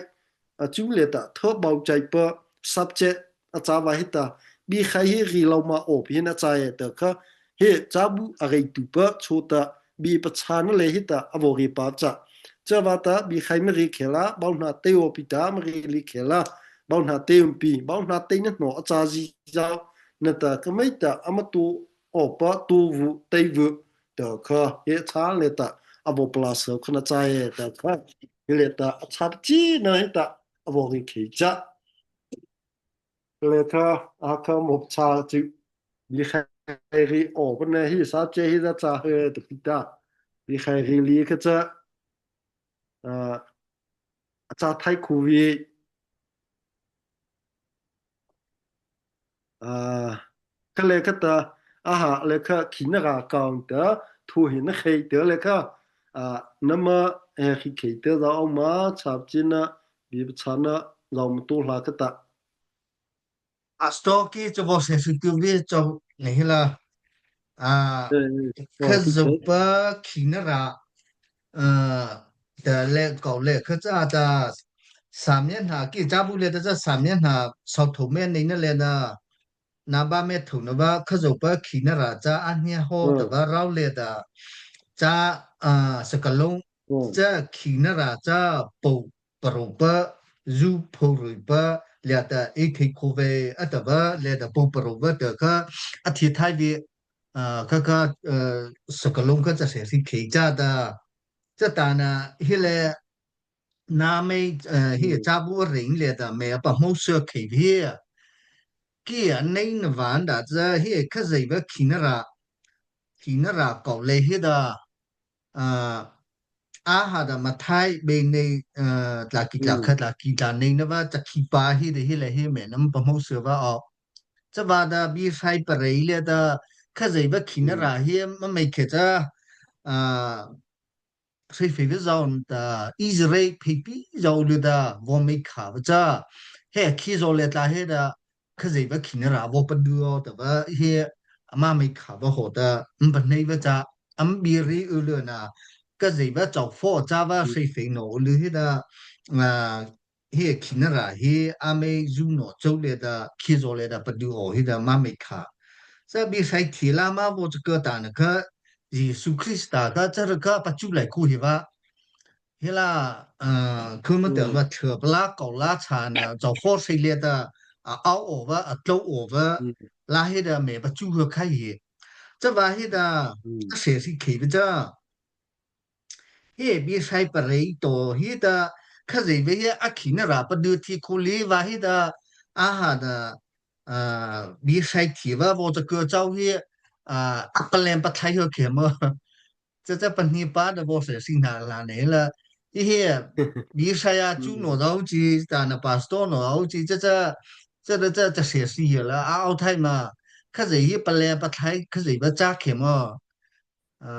ah, chu lei ta thabau chai pa, subject a châ va he ta, biehrai he ri lô ma awpa he na châ ei ta kha, he châbu a reituhpa chô ta, bie pachâna lei he ta, a vaw ri pa cha. Chavâta biehrai mari khei la, baona tei awpi ta, mari li khei la, baona tei awpi, baona tei na hnaw a châ zi zaw, nata kha mei ta, ama tao awpa tao aw, tei aw, ta kha, he cha lei ta, a vaw palâsa kha na châ ei ta kha, he lei ta, a châ chi na he ta, a vaw ri khei cha. Lei kha, a kha mawh cha chu, biehrai ri awpa na he subject he ta cha he ta pi ta. Biehrai ri lei kha cha, ah, a châ thai khu vi. Ah, kha lei kha ta, a hâ lei kha khina ra kau ta, thu he na khei ta lei kha, ah, nama, eh, khi khei ta za aw ma, châ chi na, bie pachâna, zaw ma tao hla kha ta. A stoki cha vaw se su tu vi cha nei hi la. Ah, eh, kha oh, zaw pa khina ra, ah, ta lei kau lei kha cha ta, sâmia hna, kei châbu lei ta cha sâmia hna, sau tho mia nei na lei na, na ba mia tho na ba, kha zaw pa khina ra cha, a hnia haw ta ba rao lei ta, cha, ah, sa ka long, cha khina ra cha, pô, parao pa, zu pho rui pa, lei ta, ei thei kho ve, a ta ba, lei ta pô parao pa ta kha, a thi thai vi, kha kha, sakalung kha cha se si khei cha ta, cha ta na hi le, na mei, hi cha bu ring le ta mei a pa hmo sơ khei hi, ki a nei na van da cha hi kha zei ba khi na ra, khi na ra kau le hi da, a ha da ma thai be nei, tla ki tla kha tla ki tla nei na ba cha khi pa hi de hi le hi mei na ma pa hmo sơ ba o. Cha ba da bi sai pa rei le da kha zei ba khi na ra hi ma mei khe cha, a, sei fei ve zau ta Israel phei pi zau le da vo mei kha ba cha. He khi zau le tla he da kha zei ba khi na ra vo pa du o ta ba he ama mei kha ba ho ta, m pa nei ba cha, am bi ri u le na, kha zei ba chau fo cha ba sei fei no u le he da, a, he khi na ra he a mei zu no chau le da khi zau le da pa du o he da ma mei kha. Cha bi sai thi la ma vo cha kha ta na kha, Jisu Krista kha cha ra kha pa chu lai khu hi ba. Hi la, a, khu ma ta ma thơ pa la kau la cha na, chau fo sei le da, a, au o ba, a tlô o ba, la he da mei pa chu ha khai hi. Cha ba he da, a se si khei ba cha. He bi sai pa rei to hi ta, kha zei ve he a khi na ra pa du thi khu li va hi ta, a ha da, a, bi sai thi va vo cha kha chau hi, a, a pa lem pa thai ho khe mo. Cha cha pa ni pa da vo se si na la ne la. I he, bi sai a chu no dau chi, ta na pastor no dau chi, cha cha, cha da cha cha se si hi la, a au thai ma. Kha zei hi pa lem pa thai, kha zei ba cha khe mo. A,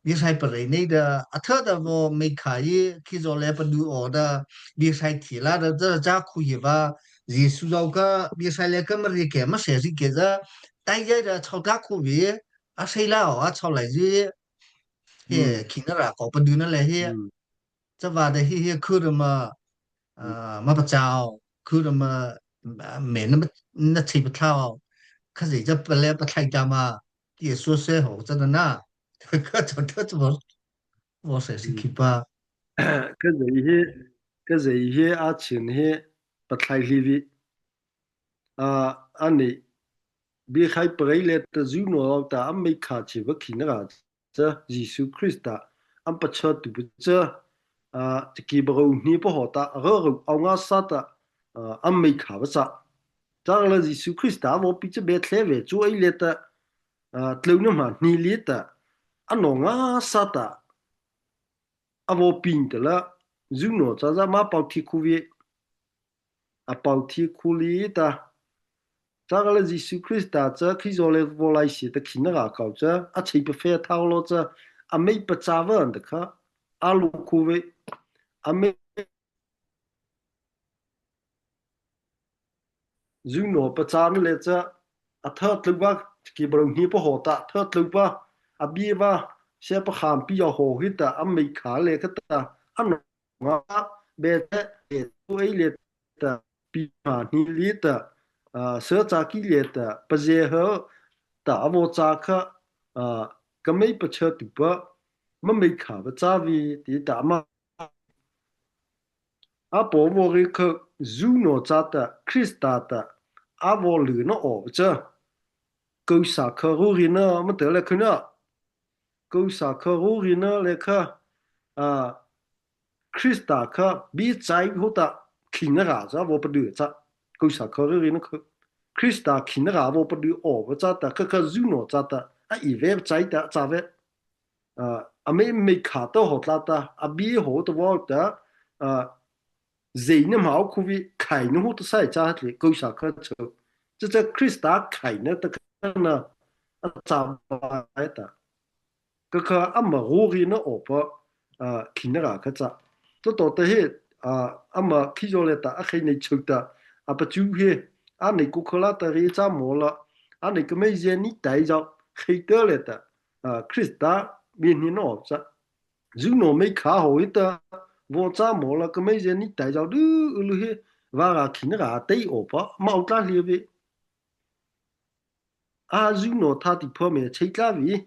bi sai pa rei nei da, a tha da vo mei kha i, khi zau le pa du o da, bi sai thi la da, da, da khu hi va, Jisu zau kha, bi sai le kha ma ri khe, ma se ri khe za, tai yai da, chau da khu vi, a sei la o, a chau lai zi, he, khi na ra kau pa du na le he. Cha va da hi hi khu da ma, a, ma pa chau, khu da ma, a, mei na, na chi pa thlau, kha zei cha pa le pa thai cha ma, ki so se ho cha da na, kha cha cha cha vo, vo se si khi pa. Kha zei hi, kha zei hi a chin hi, pa thai li vi. A, a ni, bi khai pa rei le ta zu no ta a mei kha chi va khi na ra cha Jisu Krista, am pa cha tu pa cha, a, cha ki ba rau ni pa ho ta, a rau rau au nga sa ta, a, am mei kha ba cha. Cha la Jisu Krista vo pi cha be thle ve chu ei le ta, a, tlô na ma ni li ta, a no nga sa ta, a vo pi ta la, zu no cha za ma pau thi khu vi. A pau thi khu li ta. Cha la Jisu Krista cha khi zau le vo lai si ta khi na ra kau cha, a chi pa fe thau lo cha, a mei pa cha va da kha, a lu khu ve, a mei zu no pa cha na le cha, a tha tlô va, ki ba rau ni pa ho ta, tha tlô va, a bi va, se pa kham pi ya ho hi ta, a mei kha le kha ta, a no nga be te, e tu ei le ta, pi ma ni li ta, a, sa cha ki le ta, pa ze ha, ta a vo cha kha, a, ka mei pa cha tu pa, ma mei kha va cha vi, ti ta ma. A po vo ri kha, zu no cha ta, Krista ta, a vo lu na o cha. Kau sa kha ru ri na, ma ta le kha na. Kau sa kha ru ri na le kha, a, Krista kha bi chai ho ta khi na ra cha vo pa du cha. Kau sa kha ru ri na kha. Krista khi na ra vo pa du o va cha ta kha kha zu no cha ta. A i ve chai ta cha ve. A, a mei mei kha ta ho tla ta. A bi ho ta vo ta. A, zei na ma khu vi khai na ho ta sai cha ha le kau sa kha cha. Cha cha Krista khai na ta kha na. A cha va ta. Kha kha ama ru ri na o pa, a, khi na ra kha cha. Cha to ta he, a, ama khi zau le ta, a khai nei chau ta, a pa chu he, a nei ku kha la ta ri cha mo la, a nei ka mei ze ni tai zau, khai ta le ta, a, Krista, bi ni no cha. Zu no mei kha ho hi ta, vo cha mo la ka mei ze ni tai zau du, u lu he, va ra khi na ra tai o pa, ma u tla hli ve. A zu no tha ti pha me chei tla vi.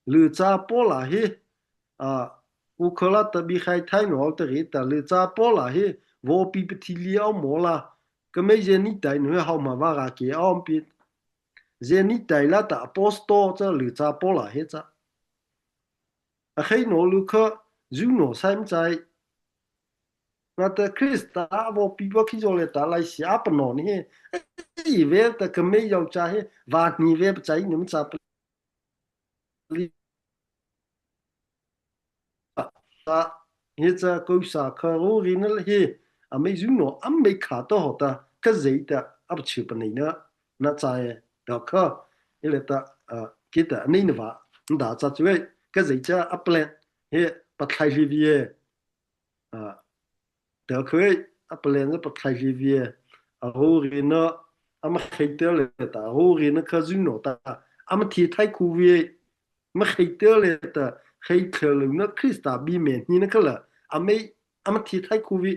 Lu cha po la he. A, u kha la ta bi khai thai no ta ri ta lu cha po la he. Vo pi pa thi li au mo la. Ka mei ze ni tai no he hau ma va ra ke au pi. Zenitae lâta apostle cha lyuh cha Pawla he cha. A khei no lu kha, zu no sai ma chai. Nata Krista a vaw pi ba khizaw liata laiseih a pano ni he. Ei ve ta ka mei yau cha he, va ni ve pa chai ni ma cha pa li. Ta, he cha ko sa kha ro ri na he, a mei zu no, a mei kha to ho ta, ka zei ta, a pa chiu pa nei na, na cha e, ta kha, he le ta, a, ki ta, nei na va, nda cha chu e, ka zei cha, a plan, he, pa thlai li vi e. A, ta kha e, a plan cha pa thlai li vi e. A ro ri na, a ma khei ta le ta, a ro ri na kha zu no ta, a ma thi thai khu vi e. Ma khei ta le ta, khei thla lo na Krista bi me ni na kha la, a mei, a ma thi thai khu vi.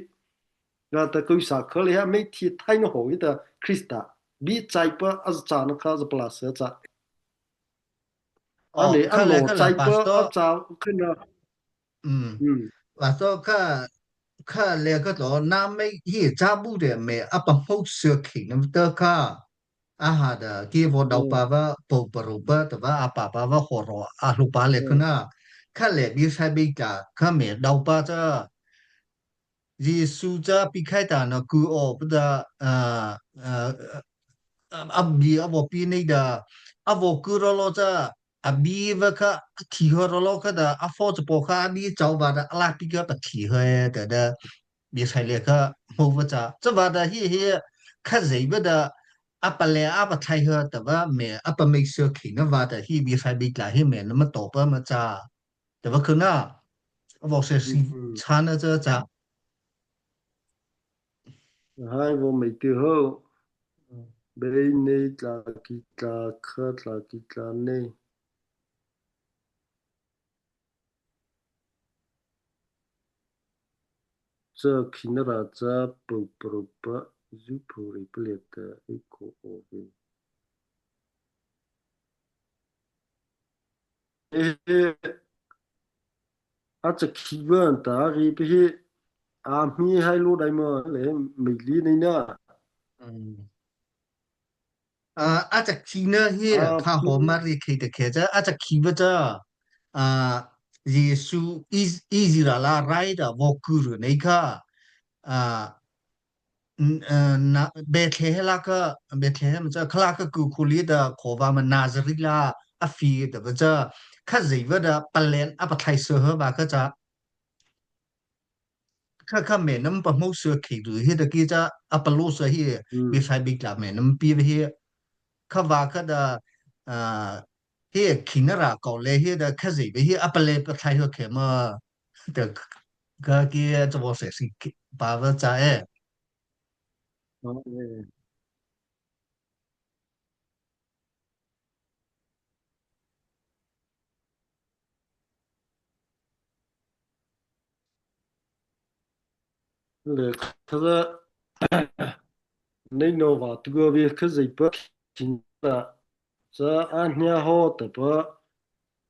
Ga ta ko sa kha le, a mei thi thai na ho vi ta Krista. Bi chai pa a za cha na kha za pa la sa cha. A le, a lo chai pa a cha kha na. Pastor kha, kha le kha to, na mei hi cha bu de me, a pa hmô sơ khi na ta kha. A ha da, ki vo dau pa va, po pa ru pa, ta va, a pa pa va ho ro, a hlu pa le kha na. Kha le bi sai bi ta, kha me dau pa cha. Jisu cha pi khai ta na ku o pa da, a, a, a, a bi a vo pi nei da, a vo ku ro lo cha, a bi va kha, a thi ho ro lo kha da, a fo cha po kha, a bi chau va da, a la pi kha pa thi ho e, ta da, bi sai le kha, hmô va cha, cha va da hi hi, kha zei va da, a pa le, a pa thai ho, ta va me, a pa mei sơ khi na va da hi, bi sai bi tla hi me, na ma to pa ma cha. Ta va kha na, a vo se si, cha na cha cha. Hai vo mei ti ho. Bei nei tla ki tla kha tla ki tla nei. Cha khi na ra cha po pro pa zu po re pa le ta e ko o ve. E, a cha khi va ta ri pa he, a mi hai lo dai ma le mei li nei na. A, a cha khi na hi, a, kha ho ma ri khi ta khe cha, a cha khi va cha, a, Jisu Is-, Israel a rai da vo ku ru nei kha, a, n-, a, na, Bethlehem la kha, Bethlehem cha, kha la kha ku khu li da kho va ma Nazareth la, a phi da va cha, kha zei va da pa len a pa thai sơ ho va kha cha. Kha, kha me nam pa hmô sơ khi ru hi da ki cha a pa lo sơ hi, bi sai bi tla me nam pi ve hi. Kha va kha da, a, hi khi na ra kau le hi da kha zei ve hi a pa le pa thai ho khe ma. Da ka ki cha vo se si khi pa va cha e. Le kha nei no va tu go bi kha zei pa khi na cha a nia ho ta pa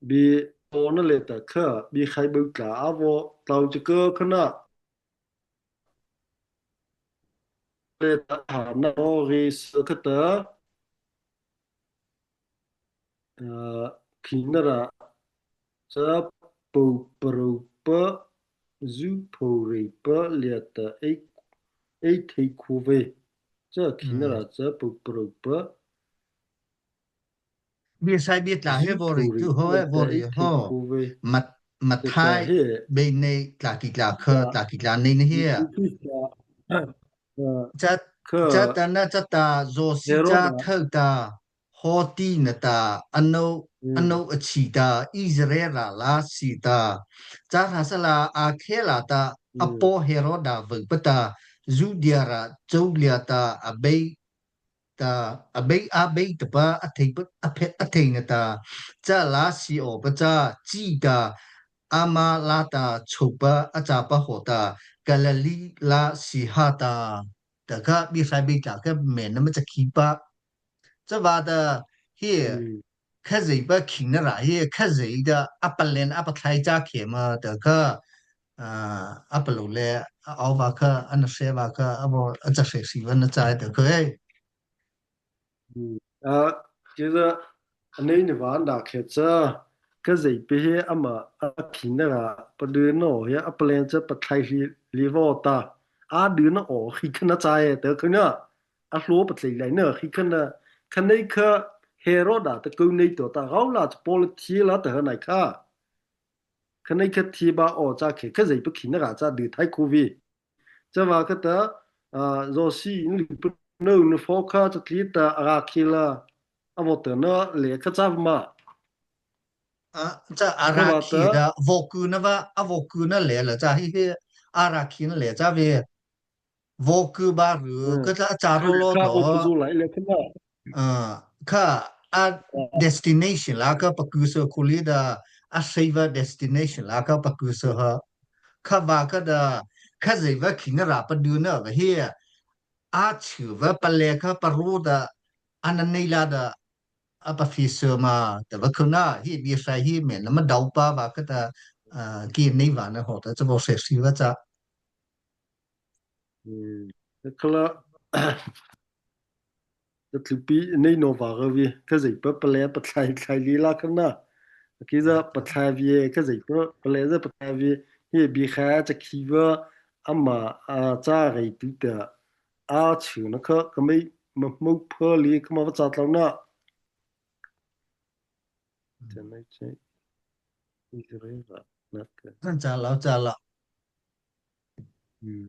bi to na le ta kha bi khai bu tla a vo tau cha ka kha na. Le ta ha na o ri sa kha ta. A, khi na ra cha po pro pa zu po re pa le ta e, e thei khu ve. Cha khi na ra cha po pro pa. Bi sai bi tla he vo ri tu ho e vo ri ho. Mat, Mathai, bei nei tla ki tla kha, tla ki tla nei na hi. Cha, cha ta na cha ta, Zawsi cha thao ta, hawti na ta, a nô, a nô a chi ta, Israel ra la si ta. Cha hra sa la a khe la ta, a paw Herod a vei pa ta, Judea ra chô lia ta, a bei ta, a bei, a bei ta pa, a thei pa, a phe, a thei na ta, cha la si aw pa cha, chi ta, ama la ta, chô pa, a cha pa haw ta, Galili la si ha ta, ta kha, bi sai bi tla kha, me na ma cha khi pa. Cha va ta, hi, Khazia pa khih na ra hi, khazia ta a palâ a pathlai cha khei ma ta kha, a, a palôh lei, a awpa kha, a na sie pa kha, a bo, a cha sie si pa na cha ta kha ei. A, Kei za, a nei na va na khe cha, ka zai pe he ama a khi na ra, pa du no he a plan cha pa thai hi li vo ta. A du na o khi kha na cha e ta kha na. A hlo pa thai lai na khi kha na. Kha nei kha he ro da ta ko nei to ta gao la cha pol thi la ta ha nai kha. Kha nei kha thi ba o cha khe ka zai pa khi na ra cha du thai ko vi. Cha va kha ta, a, zo si in li pu no nu fo kha cha kli ta a ra khi la, a vo ta na le kha cha ma. A, cha a Kha ra va khi ta, da vo ku na va, a vo ku na le la cha hi hi, a ra khi na le cha ve. Vo ku ba ru, hmm, kha cha cha ro lo kha to. Vo ku zu lai le kha na. A, kha a, ah, destination la kha pa ku so ku li da, a sei va destination la kha pa ku so ha. Kha va kha da, kha zai va khi na ra pa du na va hi. A chu va pa le kha pa ru da, a na nei la da, a pa fi so ma, ta va khu na, hi bi sai hi me na ma dau pa va kha da, a, ki nei va na ho ta, cha vo se si va cha. Hmm. Kala, ka tlupi nei no va ga vi, ka zai pa pa le pa thlai, thlai li la ka na. Ki za pa thlai vi, ka zai pa, pa le za pa thlai vi, hi bi kha cha khi va, ama, a, cha gai tu ta, a chu na kha, ka mei ma mo pha li, ka ma va cha tlau na. Cha nei che, i re va, na ka. Cha lau, cha lau. Hmm.